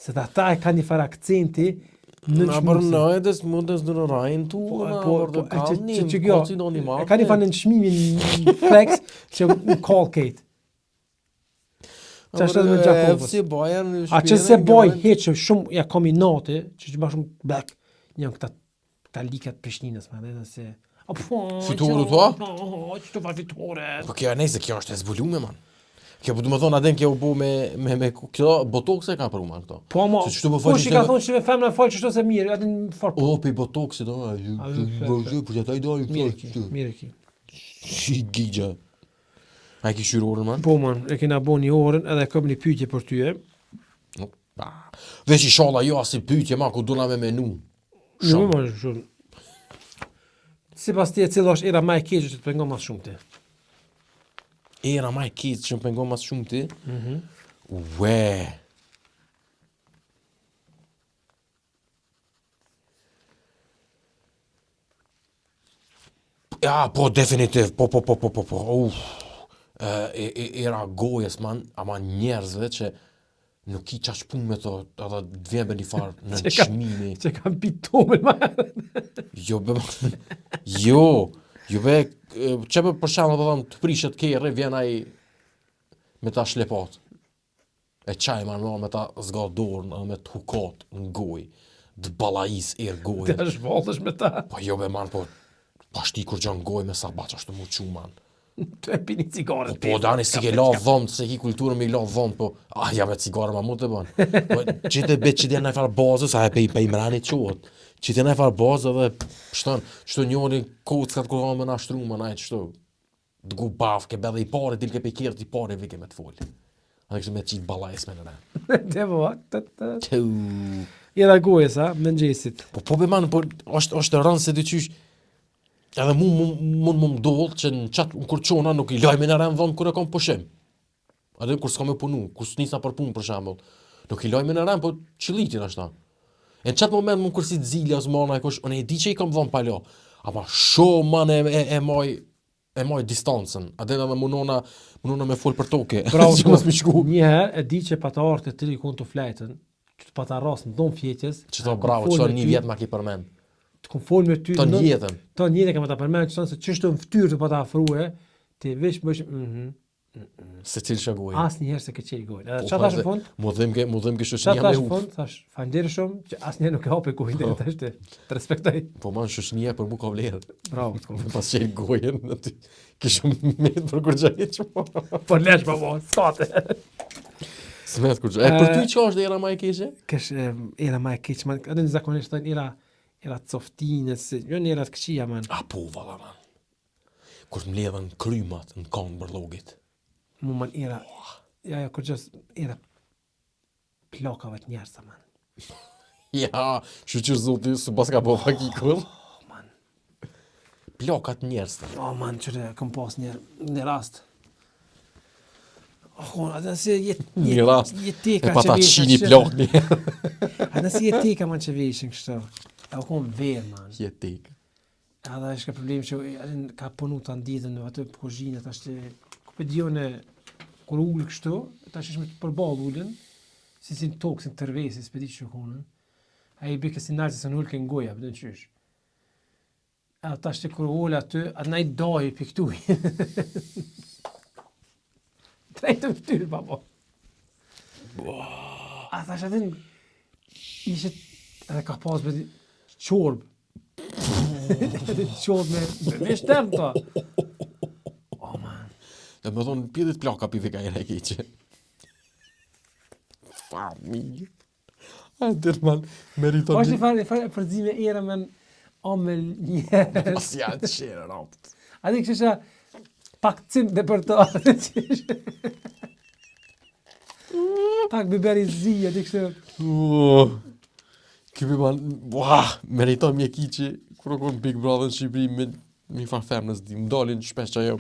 Se ta ata e kanë një farë akcenti Na për nënçmuese. nëjdes mundes në rajnë tu, Po, na po, për po, të e që, që, kalnim, që kjo, koci do një e ka një farë nënçmimin flex që në call kate. Që është edhe me Gjakovës. FC Bayern A që se boj hiç që shumë ja kam inati, që që shumë black, janë këta këta likat Prishtinës, më dhe se A po, Fitore, thua? Po, që të fa fitore. Po kjo nejse, kjo është e zbulume, man. Kjo po du me thonë, adem kjo u bu me, me, me, kjo botox e ka pru, man, këto. Po, mo, Se qështu po fol kush i që ka ishte- thonë që me femna fol qështu se mirë, atë në farë O, pe botoxit, o, A, jo, po, po, që ata i dalin, Mirë e ki, mirë e ki. Si gigja. A e ki shyrë orën, man? Po, man, e kena bo një orën edhe kam një pyetje për ty, e. Nuk, pa. Veç inshallah jo asi pyetje ma ku duna me menu. Jo, Shumë. më shumë. Sipas ti e cila është era më e keqe që të pengon më shumë ti? Era ma e keq që më pengon mas shumë ti. Mhm. Ue. Ja, po, definitiv, po, po, po, po, po, po, uf. E, e, era gojës, man, ama njerëzve që nuk ki qaq punë me to, edhe të vjen me një farë në Që ka- çmimi. Që kam pi tomën më. Jo, be, jo, jo be, e, që be për shembull, po them, të prishet kerri, vjen ai me ta shlepat. E qaj ma me ta zgat dorën edhe me të hukot në gojë, të balais erë Ti gojën. është vallësh me ta. Po jo be man, po pa shti kur gjon gojë me sabaç ashtu mu çu man. Të e pi një cigare. Po po dani si ke la dhomt, se ki kulturën me i la dhomt, po ah ja me cigare ma mund të bën. Po gjithë e bet që në farë bazë, sa e pe pe mrani çohet. Që të në farë bazë edhe shton, çto njëri kockat kur ka me na shtru më nai çto. Të gu baf ke bëdhe i pari, dil ke pe kjerë i pari vike me të fol. A kishte me qit ballajs me në rend. Te po, të të. Teu. Era gojës, a, mëngjesit. Po po be man, po është është e rëndë se dyqysh edhe mu mu mund më ndodh që në çat kur çona nuk i laj me në rend dhom kur e kam pushim. Atë kur s'kam me punu, kur s'nisa për punë për shembull. Nuk i laj me në rend, po qillitin ashtu. E në çat moment më kur si zilja ose mana e kush, unë e di që i kam dhon palo. Ama shumë man e, e, e maj e maj distancën. A dhe edhe munona munona me fol për toke. Bravo, që mos më shku. Një herë e di që pata ardhur të tri kun të flajtën, që të pata rast në dhomë fjetjes. Që tho kom bravo, fol që tho me një ty, vjet ma ki përmend. Të kom fol me ty. Ton në- jetën. Ton jetën kam ta përmend, që thonë se çështë në fytyrë të pata afrue, ti veç më mhm. Se cilë shë gojë. Asnjëherë se ke qel gojën. Edhe Po, çfarë pa thash se- në fund? Mu dhim ke, mu dhim ke Çfarë shoqënia me thash në hup. fund? Thash, faleminderit shumë që asnjëherë nuk e hape gojën deri tash të të respektoj. Po man shoqënia për mu ka vlerë. Bravo. të kom. Me pas qenë gojën aty. Kishëm met për kur gjë hiç. po. Po lesh po po, s'kate. S'met kur gjë. E për E, ty çfarë është era më e keqe? Kesh e, era më e keq, man, edhe në zakonisht thonë era era coftinës, jo në era të këqija man. A po valla man. Kur të mbledhen krymat në kanë bërlogit. Mu man era, ja, ja, kur gjës, era plakave të njerëz, man. Ja, shyqyr zoti, s'u paska bo vaki kurr. Oh, man. Plakat njerëz. Oh, man, qëre, kom pas një, një rast. Oh, atë si jet, jet, Një rast. jeteka E pa ta që qini veshin, plak një. Atë si jeteka man që veshin kështu. E u kon verë, man. Jetek. Edhe është ka problem që atë ka punu të nditën në atë kuzhinë tash të ku po dione kur ul kështu, tash është me të përballë ulën, si si në tokë, si në tërvesi, s'pe di që konën. Ai i bie si nalë se në ulke në goja, po qysh. Edhe tash të kur ul aty, atë na i daj pi këtu. Drejt në fytyrë, pa po. A tash atë ishte edhe ka pas bëti çorbë. Edhe çorbë me me me shtern to. Oh man. Dhe më thonë, pjedhit plaka pi ka era e keqe. Familje. A dir man, meriton Po është një farë farë përzime era me omël njerëz. Pas ja qere, rapt. A di kështu pak cim dhe për to. pak biber i zi, a di kështu. Uh, Ky për man, ua, meriton mjekiqi, kur u kon Big Brother në Shqipëri me një farë femnës, di, më dalin shpesh që ajo,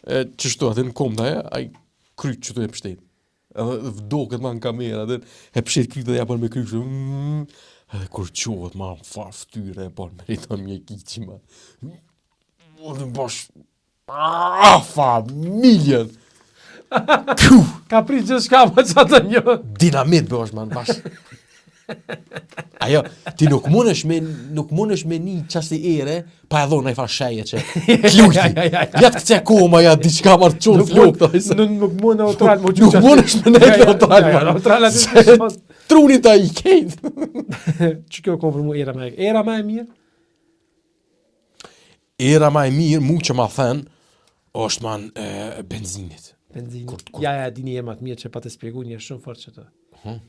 e, qështu aty në kom ajo, ai kryt që tu e pështet. Edhe vdoket ma në kamera, edhe e pështet kryt dhe ja bën me kryt kështu. Mm, edhe kur qohet ma në farë fytyre, e bon meriton mjekiqi ma. Unë bash, ah, familjen! Ku! Ka prit gjithçka po që atë një. dinamit bësh man bash. Ajo, ti nuk mundesh me nuk mundesh me një çasti ere pa e dhënë ai far sheje që klujti. Ja, ja, ja, ja. Ja të kce koma, ja diçka marr çon Nuk flok mund, të nuk, nuk mund neutral, më Nuk mundesh me nejt neutral, Ja, ja, man. neutral aty Se- s'është. Truni ta i kejt. Që kjo kom për mu era më e era më e mirë? Era ma e mirë, mu që ma thënë, është man e, benzinit. Benzin. Kur- kur- Ja, ja, dini erë më të mirë që pa të spjegu një shumë fort që të. Mhm.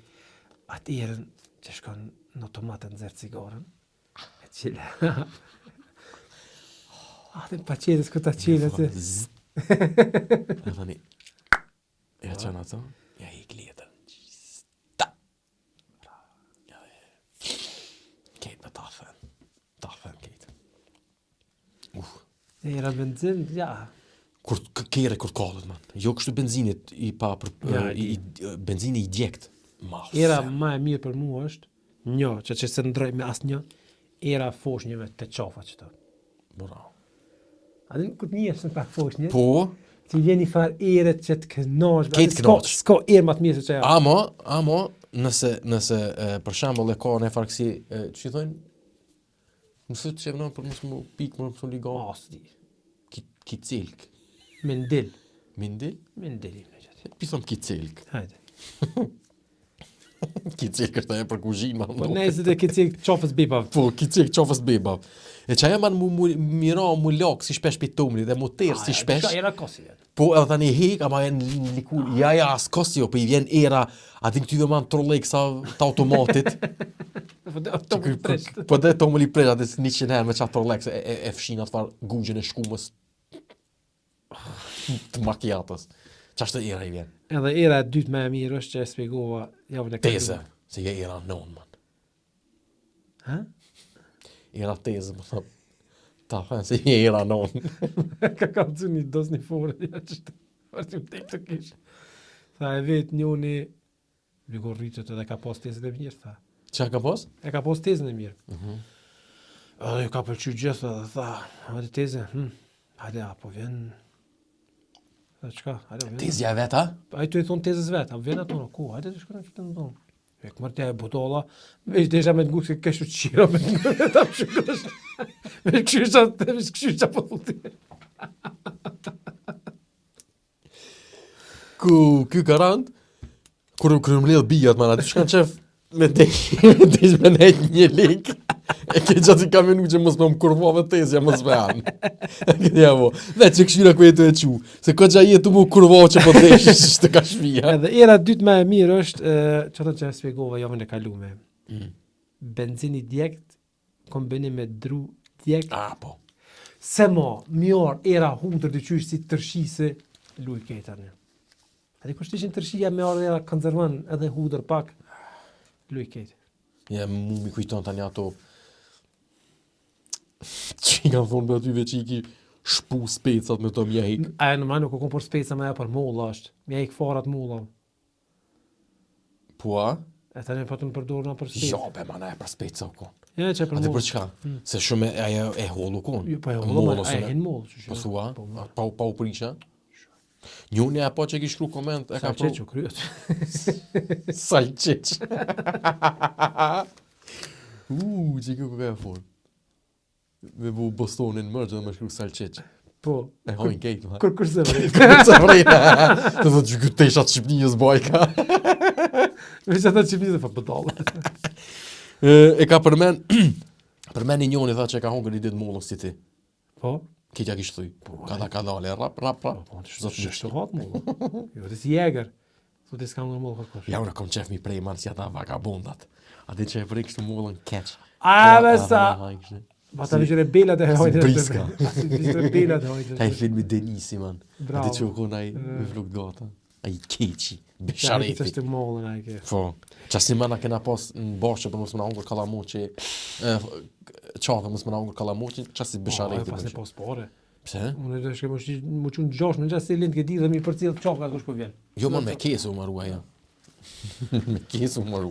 Atë erën që shkon në automat e nxjerr cigaren, e cila. Atë pa qelës, këtë ta qelë aty. Zzz. E thani, ja qenë ato, ja i letër. Ta. Ja, Kejt me ta thënë. Ta thënë kejt. Uf. Era benzin, ja. Kur k- kere kur kallet man. Jo kështu benzinit i pa për, Ja, i, i, benzini i djekt. Ma Era them. më e mirë për mua është një, që që se ndroj me asnjë, era foshnjeve të qafa që të. Bravo. A din kur të njesh në pak foshnje, Po, që vjen një farë ere që të kënaqsh, Kejt atë s'ka- kënaq. S'ka erë më të mirë se që ajo. amo, amo, nëse, nëse e, për shembull e ka në farë kësi, e, që i thonë? Mësë që e vënon për mos mu pik, mos mu ligo. Oh, s'di. Ki, kicilk. Mendil. Mindil? Mendil i më gjatë. Pi thom kicilk. Hajde. Kicilk është ajo për kuzhinë, ma. Po nejse të këtë qafës bebave. Po, kicilk qofës beba. E që ajo man mu, mu mira, mu lak si shpesh pi tumrit dhe mu tërë si shpesh. Era kosi vjen. Po edhe tani hek, ama e në likur, ja ja, as kosi jo, po i vjen era, a din këty dhe man trollek sa të automatit. Po do të Ky- presh. Po dhe tomël i presh atë 100 herë me qatë trollek, se e, e, e fshin atë farë gugjën e shkumës të makiatës. Qashtë era i vjen? Edhe era e dytë më e mirë është që e spjegova javën e kaluar. Teze, se je era non, man. Ha? Era teze, më thëmë. Ta thënë se je era non. Ka kallzu një dos një fore, ja që të vazhdim tek të kish. Tha e vet njoni Ligo rritet edhe ka pas tezën e mirë, tha. Qa ka pas? E ka pas tezën e mirë. Mhm. Edhe ju ka pëlqy gjithë edhe tha, hajde teze, hm, hajde, a po vjen, Tha, çka, hajde, vjen. Tezja e vet, a? Ai tu i thon tezës vet, a vjen ato, ku, hajde të shkojmë të ndon. E këmër e budolla, veç desha me të ngu se kështu qira me të ngu, ta më shikosh. Veç kështu qa, veç kështu qa po thuti. Ku, ky garant, kur kur mbledh bijat, man, aty shkan qef me desh, me desh me nejt një link. E ke gjatë i kam menu që mos më më kurva me tezja, mos me anë. E ke ja bo. Veç që këshyra ku jetu e qu. Se ko gja jetu mu kurva që po desh, që të ka shpia. Edhe era e dytë më e mirë është, e, që atë që e spjegova javën e kaluar. Mm. Benzini djekt, kombinim me dru djekt, A, po. se mo, mjor, era hundër të qysh si tërshise, luj kejta një. Tani kush ishin tërshia me ardhë era konservon edhe hudër pak. Luj kejt. Ja, mu mi kujton tani ato që i kanë thonë për aty veç i ki shpu specat me të mja hik. Ajo në ma nuk u kon për speca më ajo për molla është. Mja hik farat molla. Po a? E tani po të më përdorna për speca. Jo, be mana e për speca u kon. Ja, që për A ti molla. për çka? Se shumë e ajo e hollu kon. Jo, po e hollu, Mollë ma, ose e ne- hin mollë. që- Po thua, Po, ma. a, pa, pa u prisha? Njoni e po që ki shkru koment, e ka Sa pru. që që kryet. Salçiç. Uuu, që kjo ka e forë. Me bu Bostonin mërë që dhe me shkru salçiç. Po. E hojnë kejt, ma. Kur kur se vrej. Kur se vrejnë. Të thotë që këtë teshat Shqipnijës bajka. Veç ata që vizë, po bëdallë. E, e ka përmen, përmen një njoni tha që e ka hongër një ditë mollën si ti. Po. Kitja kish thyj. Ka dha ka dale, rap, rap, Po, rap. po, Zot që shtë hat mollë. Jo, ti si jäger. Thotë ti s'ka ngër mollë kërkosh. Ja, unë kom qef mi prej man si ata vagabondat. A di që e prej kështu mollën keq. A, be sa. Ha, kështu. Pa ta vishë rebelat e hojnë. briska. Si rebelat e hojnë. Ai filmi Denisi man. A Bravo. di që u kon ai me fluk gata. Ai keqi, Shareti. beshareti. Është mollën ai ke. Po. Qasi mana kena pas në bashqe për mos më na hongër kallamoqi, e, qafe mos më na hongër kallamoqin, qasi beshareti. Po, Pas ne bën. pas pare. Pse? Unë do shkoj më shi më çun gjosh më gjatë se lind ke di dhe mi përcjell qafka kush po vjen. Jo, man, me kesë u maru ajo. me kesë u maru.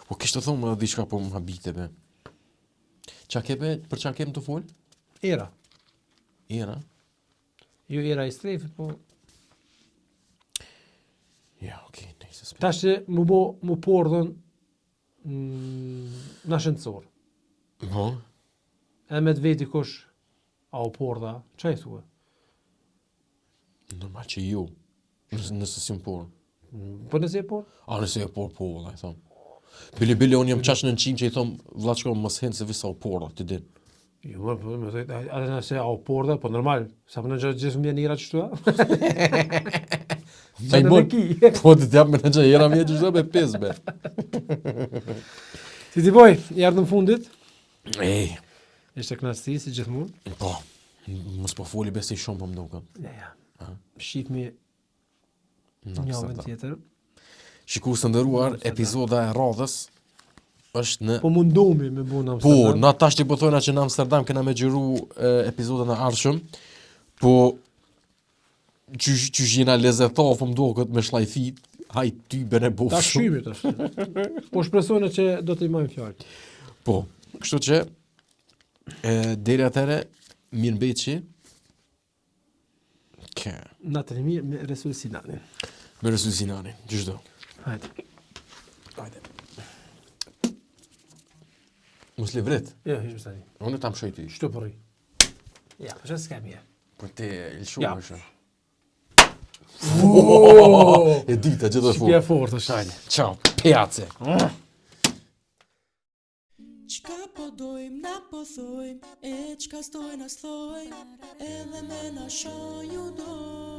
Po kishte thonë edhe diçka po më habite be. Qa ke be, për qa kem të fol? Era. Era. Jo era i strefit, po Ja, okej, nejse s'pe. tash që mu bo mu pordhën mm, në shëndësor. Po, Edhe me të veti kush a u pordha, qa i thua? normal që jo. Nëse, nëse si më por. Mm, Po nëse e por? A nëse e por, po, valla, i thom. Bile, bile, unë jam qaq në qimë që i thom, vlla mos hen se visa u porra, ti din. Jo, më, po, më thojt, edhe nëse a u pordha, po normal, sa po në gjë gjithë më vjen era qështu, a? Ai Që mon- në ki. Po, të t'jap me në që era mje që me pes, be. Si ti boj, i ardhëm fundit, Ej, ishte kënaqësi si gjithmonë. po, mos po foli besi shumë po më duket. Ja, ja. Shihmi Në një javën Amsterdam. tjetër. Shikues të nderuar, epizoda e radhës është në Po mundohemi me bu në Po, Amsterdam. na tash ti po thojna që në Amsterdam kena me xhiru e, epizodën e ardhshëm. Po qysh qysh jena lezetov, po më duket me shlajfit, haj ty bën e Ta bof shumë. shkymi tash. Po shpresojnë që do të i majmë fjalë. Po, kështu që e, deri atëherë mirë mbeçi. Ke, Natën e mirë me Resul Sinanin. me Resul Sinani, çdo. Hajde. Hajde. Mos levret. Jo, hiç më tani. Unë ta mshoj ty. Çto po rri? Ja, po çfarë s'ka mirë. Po ti lëshu Ja. më shumë. E dita gjithë Shpia fort. fort është hajde. Ciao, piace. Qka po dojm, na po thojm E qka stojna s'thojm Edhe me na shonju dojm.